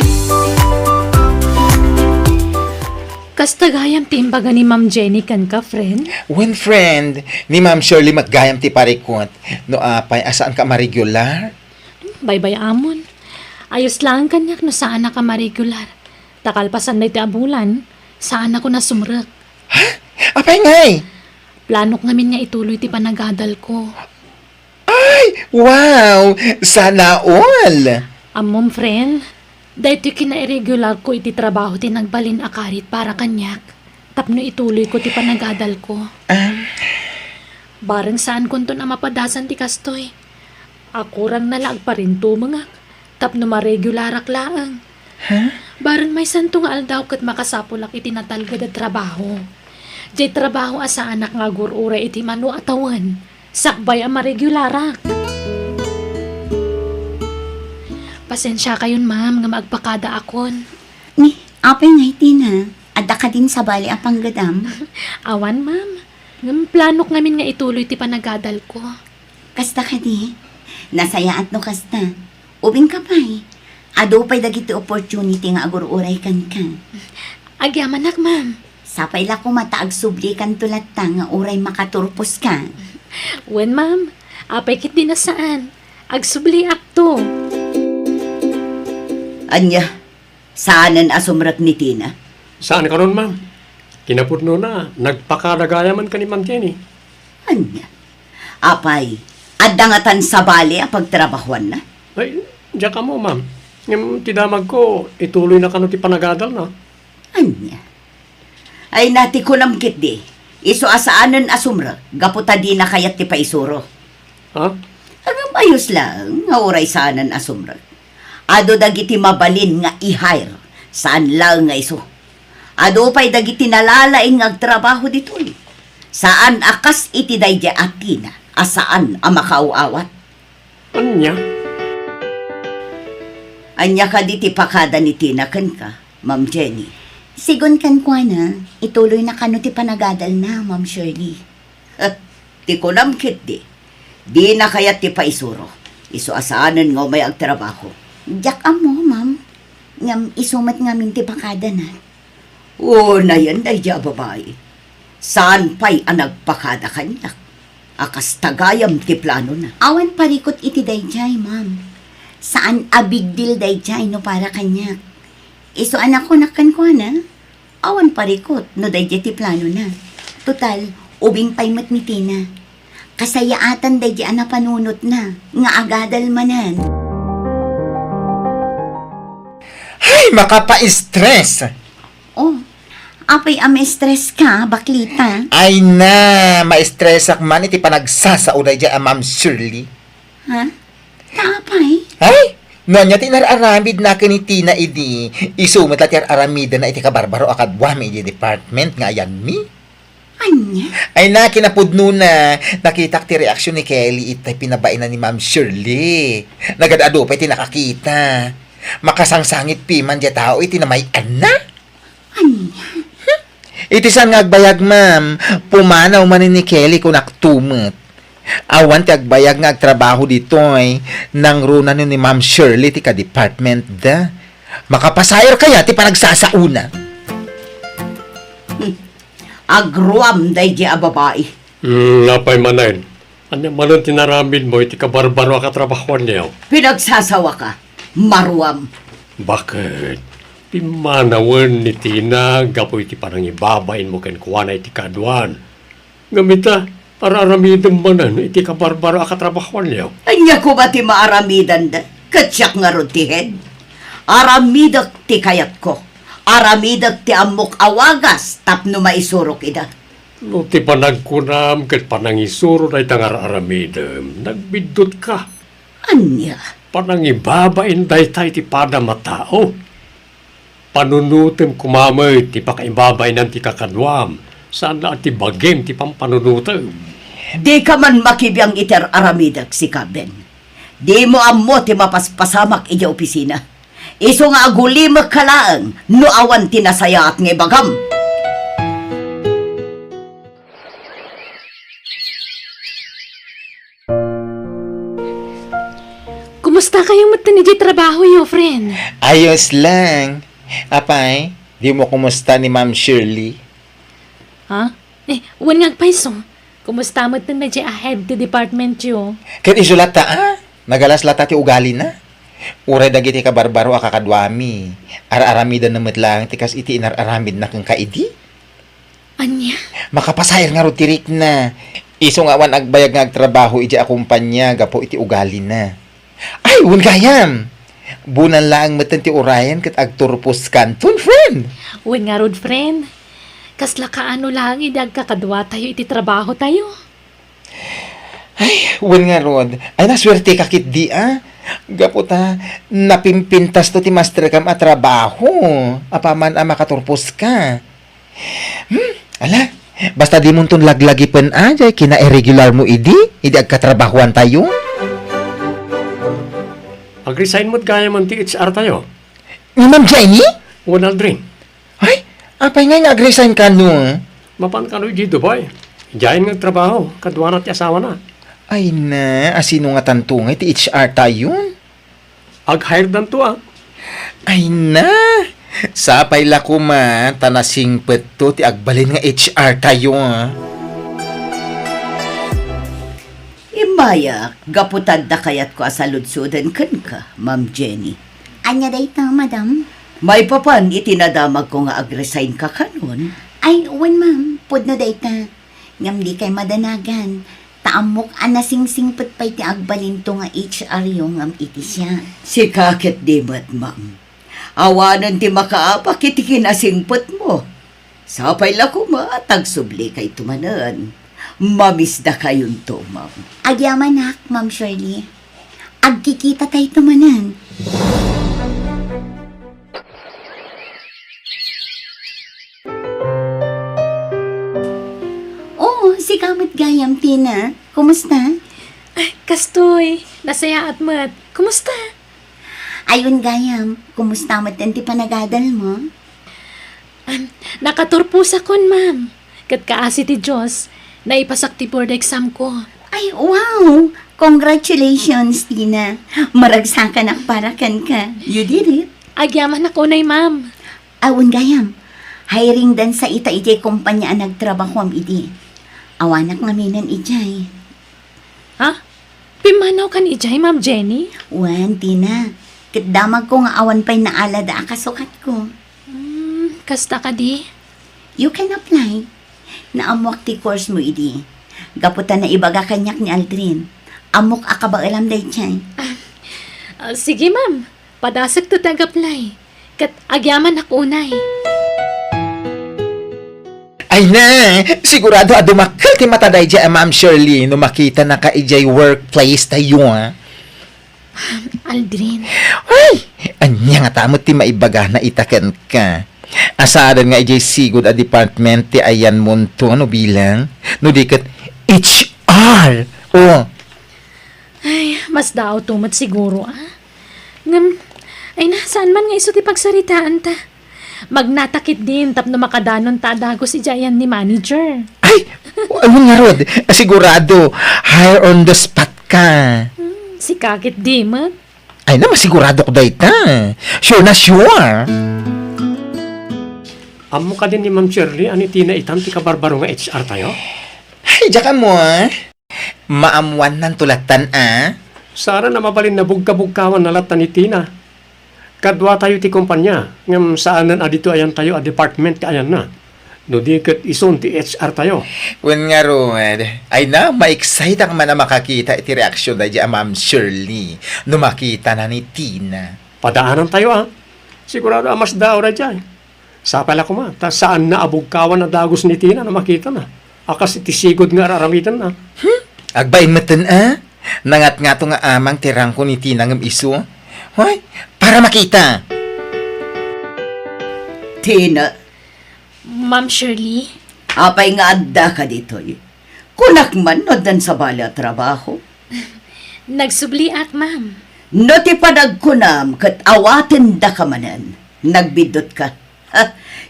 Kasta gayam ti imbaga ni Ma'am Jenny kenka, friend? Wen, friend, ni Ma'am Shirley met gayam ti parikut. No apay a saanka a maregular? Baybay-amon. Ayos laeng kaniak no saannak a maregular. Ta kalpasan daytoy a bulan, saannak a sumrek. Ha? Apay ngay? Planok ngamin nga ituloy ti panagadalko. Ay, wow! Sana all! Ammom, friend, daytoy kinairregularko iti trabaho ti nagbalin a karit para kaniak tapno ituloyko ti panagadalko. Ah. Bareng saankonton a mapadasan ti kastoy, a kurangna la agparintumengak tapno maregularak laeng. Ha? Bareng maysanto nga aldaw ket makasapulak iti natalged a trabaho. Diay trabaho a saannak nga agur-uray iti mano a tawen, sakbay a maregularak. Pasensiakayon, ma'am, ngem agpakadaakon. Ni, apay ngay, Tina? Adda kadin sabali a panggedam? Awan, ma'am. Ngem planok ngamin nga ituloy ti panagadalko. Kasta kadi? Nasayaat no kasta. Ubingka pay, adu pay dagiti opportunity nga agur-uray kenka. Agyamanak, ma'am. Sapay la koma ta agsublikanto latta nga uray makaturposka. Wen, ma'am. Apay ketdi a saan? Agsubliakto. Ania? Saanen a sumrek ni Tina? Saan kanon, ma'am. Kinapudnona, nagpakada gayamen ken ni Ma'am Jenny. Ania? Apay, adda ngatan sabali a pagtrabahuanna? Ay, diak ammo, ma'am. Ngem ti damagko, ituloyna kano ti panagadalna. Ania? Ay, na ti kunam ketdi, isu a saanen a sumrek gapu ta dina kayat ti paisuro. Ha? Ngem ayos laeng nga uray saanen a sumrek. Adu dagiti mabalin nga i-hire, saan laeng nga isu. Adu pay dagiti nalalaing nga agtrabaho ditoy. Saan a kas iti daydiay a Tina a saan a makaaw-awat. Ania? Ania kadi ti pakada ni Tina kenka, Ma'am Jenny? Sigun kenkuana, ituloyna kano ti panagadalna, Ma'am Shirley. Ti kunam ketdi, dina kayat ti paisuro. Isu a saanen nga umay agtrabaho. Diak ammo, ma'am. Ngem isu met ngamin ti pakadana. Unayen daydiay a babai. Saan pay a nagpakada kaniak a kasta gayam ti planona. Awan parikut iti daydiay, ma'am. Saan a big deal daydiay no para kaniak. Isu a nakunak kenkuana, awan parikut no daydiay ti planona. Total, ubing pay met ni Tina. Kasayaatan daydiay a napanunotna nga agadal manen. Ay, makapa-stress! Oh, apay a ma-stress ka, baklita? Ay na, ma-stressak man iti panagsasao daydiay a Ma'am Shirley. Ha? Ta apay? Ay, no ania ti inar-aramidna ken ni Tina idi, isu met la ti ar-aramidenna iti kabarbaro a kaduami iti department nga ayanmi. Ania? Ay na, kinapudnona, nakitak ti reaksion ni Kelly itay pinabaina ni Ma'am Shirley. Nagad-adu pay ti nakakita. Makasangsangit piman diay tao iti namay-anna. Ania? Iti saan nga agbayag, ma'am, pumanaw manen ni Kelly, kunakto met. Awan ti agbayag nga agtrabaho ditoy, nangruna ni Ma'am Shirley ti kadepartmentda. Makapasayar kaya ti panagsasaona? Hmm. Agruam daydi a babai. Hmm, apay manen? Ania manen ti naramidmo iti kabarbaro a katrabahuanyo? Pinagsasawaka. Maruam. Baket? Pimmanawen ni Tina gapu iti panangibabainmo kenkuana iti kaaduan. Ngem ita, ar-aramidem manen iti kabarbaro a katrabahuanyo. Ania koma ti maaramidenda? Ket siak ngarud ti head? Aramidek ti kayatko. Aramidek ti ammok a wagas tapno maisurok ida. No ti panagkunam ket panangisuro dayta nga ar-aramidem, nagbiddutka. Ania? Panangibabain dayta iti padam a tao. Panunotem koma met ti pakaibabainan ti kakaduam, saan la a ti bagim ti pampanunotem. Dika man makibiang iti ar-aramidek, sika Ben. Dimo ammo ti mapaspasamak idiay opisina. Isu nga agulimekka laeng no awan ti nasayaat nga ibagam. Kumusta kayo metten idiay trabahoyo, friend? Ayos lang. Apay, dimo kumusta ni Ma'am Shirley? Ha? Eh, wen nga agpayso. Kumusta metten daydiay a head ti departmentyo? Ket isu latta, a? Nagalas latta ti ugalina. Uray dagiti kabarbaro a kakaduami, ar-aramidanna met laeng ti kas iti inar-aramidna kenka idi. Ania? Makapasair ngarud ti rikna. Isu nga awan agbayag nga agtrabaho idiay a kompania gapu iti ugalina. Ay, wen gayam! Bunan laeng metten ti urayen ket agturposkanton, friend! Wen ngarud, friend. Kasla kaano laeng idi agkakaduatayo iti trabahotayo? Ay, wen ngarud. Ay, nasuerteka ketdi, a. Gapu ta, napimpintasto ti masterkam a trabaho. Apaman a makaturposka. Hmm, ala, basta dimonton laglagipen a, jay kinairregularmo idi, idi agkatrabahoantayo. Agresign met gayam ti H R tayo. Ni Ma'am Jenny? Wen, Aldrin. Ay, apay ngay nga agresignka, no? Mapan kano idiay Dubai. Diayen nga agtrabaho, kaduana ti asawana. Ay na, a sino ngatanto ngay ti H R tayon? Ag-hire danto, a. Ay na, sapay la koma ta nasingpetto ti agbalin nga H R tayo, a. Immayak, gapu ta adda kayatko a saludsoden kenka, Ma'am Jenny. Ania dayta, madam? Maipapan iti nadamagko nga agresignka kanon? Ay, wen, ma'am. Pudno dayta. Ngem dikay madanagan. Ta ammok a nasingsingpet pay ti agbalinto nga H R yo ngem iti siak. Sika ketdi met, ma'am. Awanen ti makaapak iti kinasingpetmo. Sapay la koma ta agsublikayo manen. Mamisdakayonto, ma'am. Agyamanak, Ma'am Shirley. Agkikitatayto manen. Oo, sika met gayam, Tina. Kumusta? Ah, kastoy. Nasayaat met. Kumusta? Ay, wen gayam, kumusta met ti panagadalmo? Am, nakaturposakon, ma'am. Ket kaasi ti Dios, naipasak ti board exam ko. Ay, wow! Congratulations, Tina. Maragsakanak para kenka. You did it. Agyamanak unay, ma'am. Awan gayam. Hiring dansa ita idiay kompanya a nagtrabahoam idi. Awanak ngaminen idiay. Ha? Pimmanawkan idiay, Ma'am Jenny? Wen, Tina. Ket damagko nga awan pay naalada a kasukatko. Hmm, kasta kadi? You can apply. Naammoak ti course mo idi. Gapu ta naibaga kaniak ni Aldrin. Ammok a kabaelam daydiay. Ah, ah, sige, ma'am. Padasekto ti ag-apply. Ket agyamanak unay. Ay na, sigurado a dumakkel ti mata daydiay a Ma'am Shirley no makitanaka idiay workplace tayo, a. Aldrin. Ay, ania ngata met ti maibagana ita kenka? Asaden nga idiay sigud a department ti ayanmonto no bilang, no di ket H R. Oh. Ay, masdaawto met siguro, a. Ngem, ay na, saan man nga isu ti pagsaritaanta? Magnata ketdin tapno makadanonta a dagus idiay ayan ni manager. Ay, wen ngarud, sigurado, hire on the spot ka. Hmm, sika ketdi met. Ay na, masiguradok dayta. Sure na sure. Ammo kadi ni Ma'am Shirley a ni Tina itan ti kabarbaro nga H R tayo? Ay, diak ammo, ah. Maammuannanto lattan, ah. Saan a mabalin a bugkabugkawanna lattan ni Tina. Kaduatayo ti kumpanya, ngem saanen a ditoy ayantayo a department ti ayanna. No di ket isun ti H R tayo. Wen ngarud, ay na, ma-excite-ak man a makakita iti reaksion daydiay a Ma'am Shirley no makitana ni Tina. Padaanantayo, ah. Sigurado a masdaaw daydiay. Sapay la koma, ta saanna a bugkawan a dagus ni Tina no makitana a kas iti sigud nga ar-aramidenna. Hmm? Agbain metten, a? Nangatngato nga amang ti rangko ni Tina ngem isu. Hoy, para makita. Tina. Ma'am Shirley? Apay nga addaka ditoy? Kunak man no addan sabali a trabaho. Nagsubliak, ma'am. No ti panagkunam ket awatendaka manen, nagbiddutka. Ha?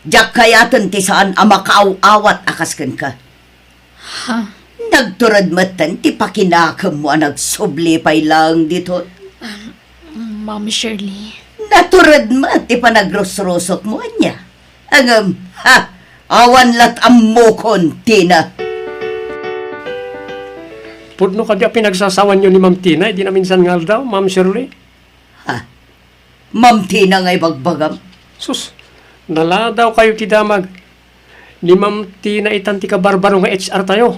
Diak kayaten ti saan a makaaw-awat a kas kenka. Ha? Nagtured metten ti pakinakemmo a nagsubli pay laeng ditoy. Ma'am Shirley. Natured met ti panagrusrusokmo, ania? Ngem, ha, awan lat' ammokon, Tina. Pudno kadi a pinagsasawanyo ni Ma'am Tina idi naminsan nga aldaw, Ma'am Shirley? Ha? Ma'am Tina nga ibagbagam? Sus, naladaw kayo ti damag. Ni Ma'am Tina itan ti kabarbaro nga H R tayo.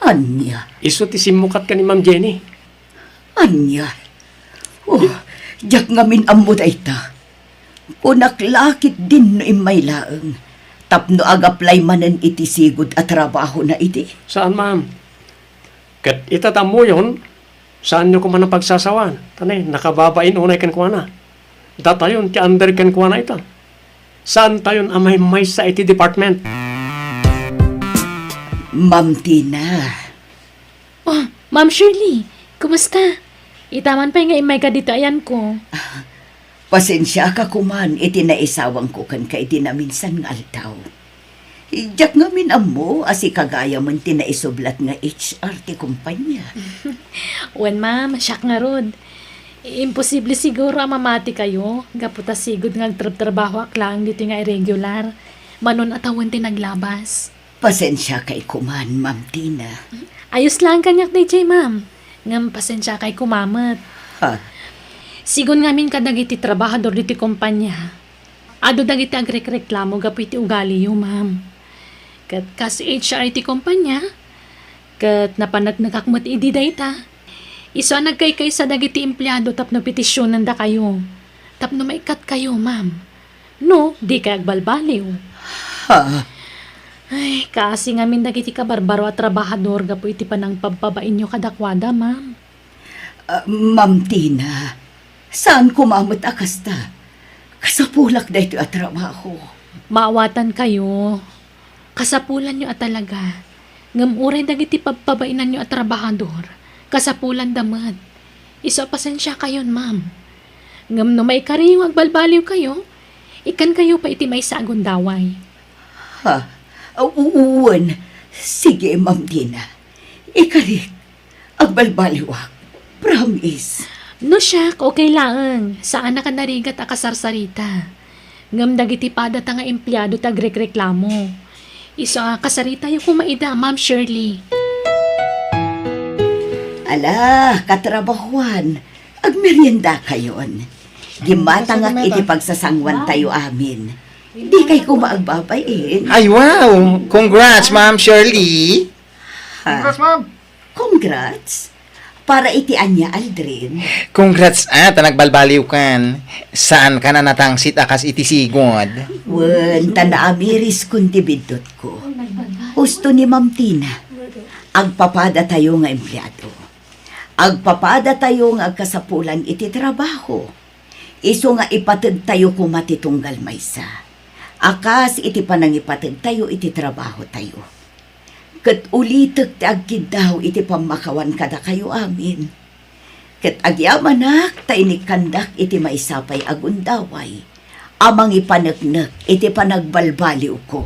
Ania? Isu ti simmukat ken ni Ma'am Jenny. Ania? Oh, diak ngamin ammo dayta. Kunak la ketdin no immay laeng tapno agaplay manen iti sigud a trabahona idi. Saan, ma'am. Ket ita ta ammoyon, saanyo koma a pagsasawan, ta ne, nakababain unay kenkuana. Datayon ti under kenkuana ita. Saantayon a maymaysa iti department. Ma'am Tina. Oh, Ma'am Shirley, kumusta? Ita man pay nga immayka ditoy ayanko. Pasensiaka koman iti naisawangko kenka iti naminsan nga aldaw. Diak ngamin ammo a sika gayamen ti naisublat nga H R ti kumpanya. Wen, ma'am, siak ngarud. Imposible siguro a mamatikayo gapu ta sigud nga agtrabtrabahoak laeng ditoy nga irregular. Manun a tawen ti naglabas. Pasensiakay koman, Ma'am Tina. Ayos laeng kaniak daydiay, ma'am. Ngem pasensiakay koma met. Ha? Sigun ngamin kadagiti trabahador ditoy kumpanya, adu dagiti agrekreklamo gapu iti ugaliyo, ma'am. Ket kas H R iti kumpanya, ket napaneknekak met idi dayta, isu a nagkaykaysa dagiti empleado tapno petisionendakayo, tapno maikkatkayo, ma'am. No, dikay agbalbaliw. Ha? Ay, kaasi ngamin dagiti kabarbaro a trabahador gapu iti panangpabpabainyo kadakuada, ma'am. Ah, Ma'am Tina, saan koma met a kasta. Kasapulak daytoy a trabaho. Maawatankayo. Kasapulanyo a talaga. Ngem uray dagiti pabpabainanyo a trabahador, kasapulanda met. Isu a pasensiakayon, ma'am. Ngem no maikariyo nga agbalbaliwkayo, ikkankayo pay iti maysa a gundaway. Ha? U-, u-, wen. Sige, Ma'am Tina. Ikarik. Agbalbaliwak. Promise. No siak, okay laeng. Saanak a narigat a kasarsarita. Ngem dagiti padata nga empleado ti agrekreklamo. Isu a kasaritayo koma ida, Ma'am Shirley. Ala, katrabahuan, agmeriendakayon. Gimmatangak iti pagsasanguantayo amin. Dikay koma agbabain. Ay, wow! Congrats, Ma'am Shirley! Ha? Congrats, ma'am! Congrats! Para iti ania, Aldrin? Congrats, ah, ta nagbalbaliwkan. Saankan a natangsit a kas iti sigud. Wen, ta naamiriskon ti biddutko. Husto ni Ma'am Tina. Agpapadatayo nga empleado. Agpapadatayo nga agkasapulan iti trabaho. Isu nga ipatedtayo koma ti tunggal maysa a kas iti panangipatedtayo iti trabahotayo. Ket ulitek ti agkiddaw iti pammakawan kadakayo amin. Ket agyamanak ta inikkandak iti maysa pay a gundaway a mangipaneknek iti panagbalbaliwko.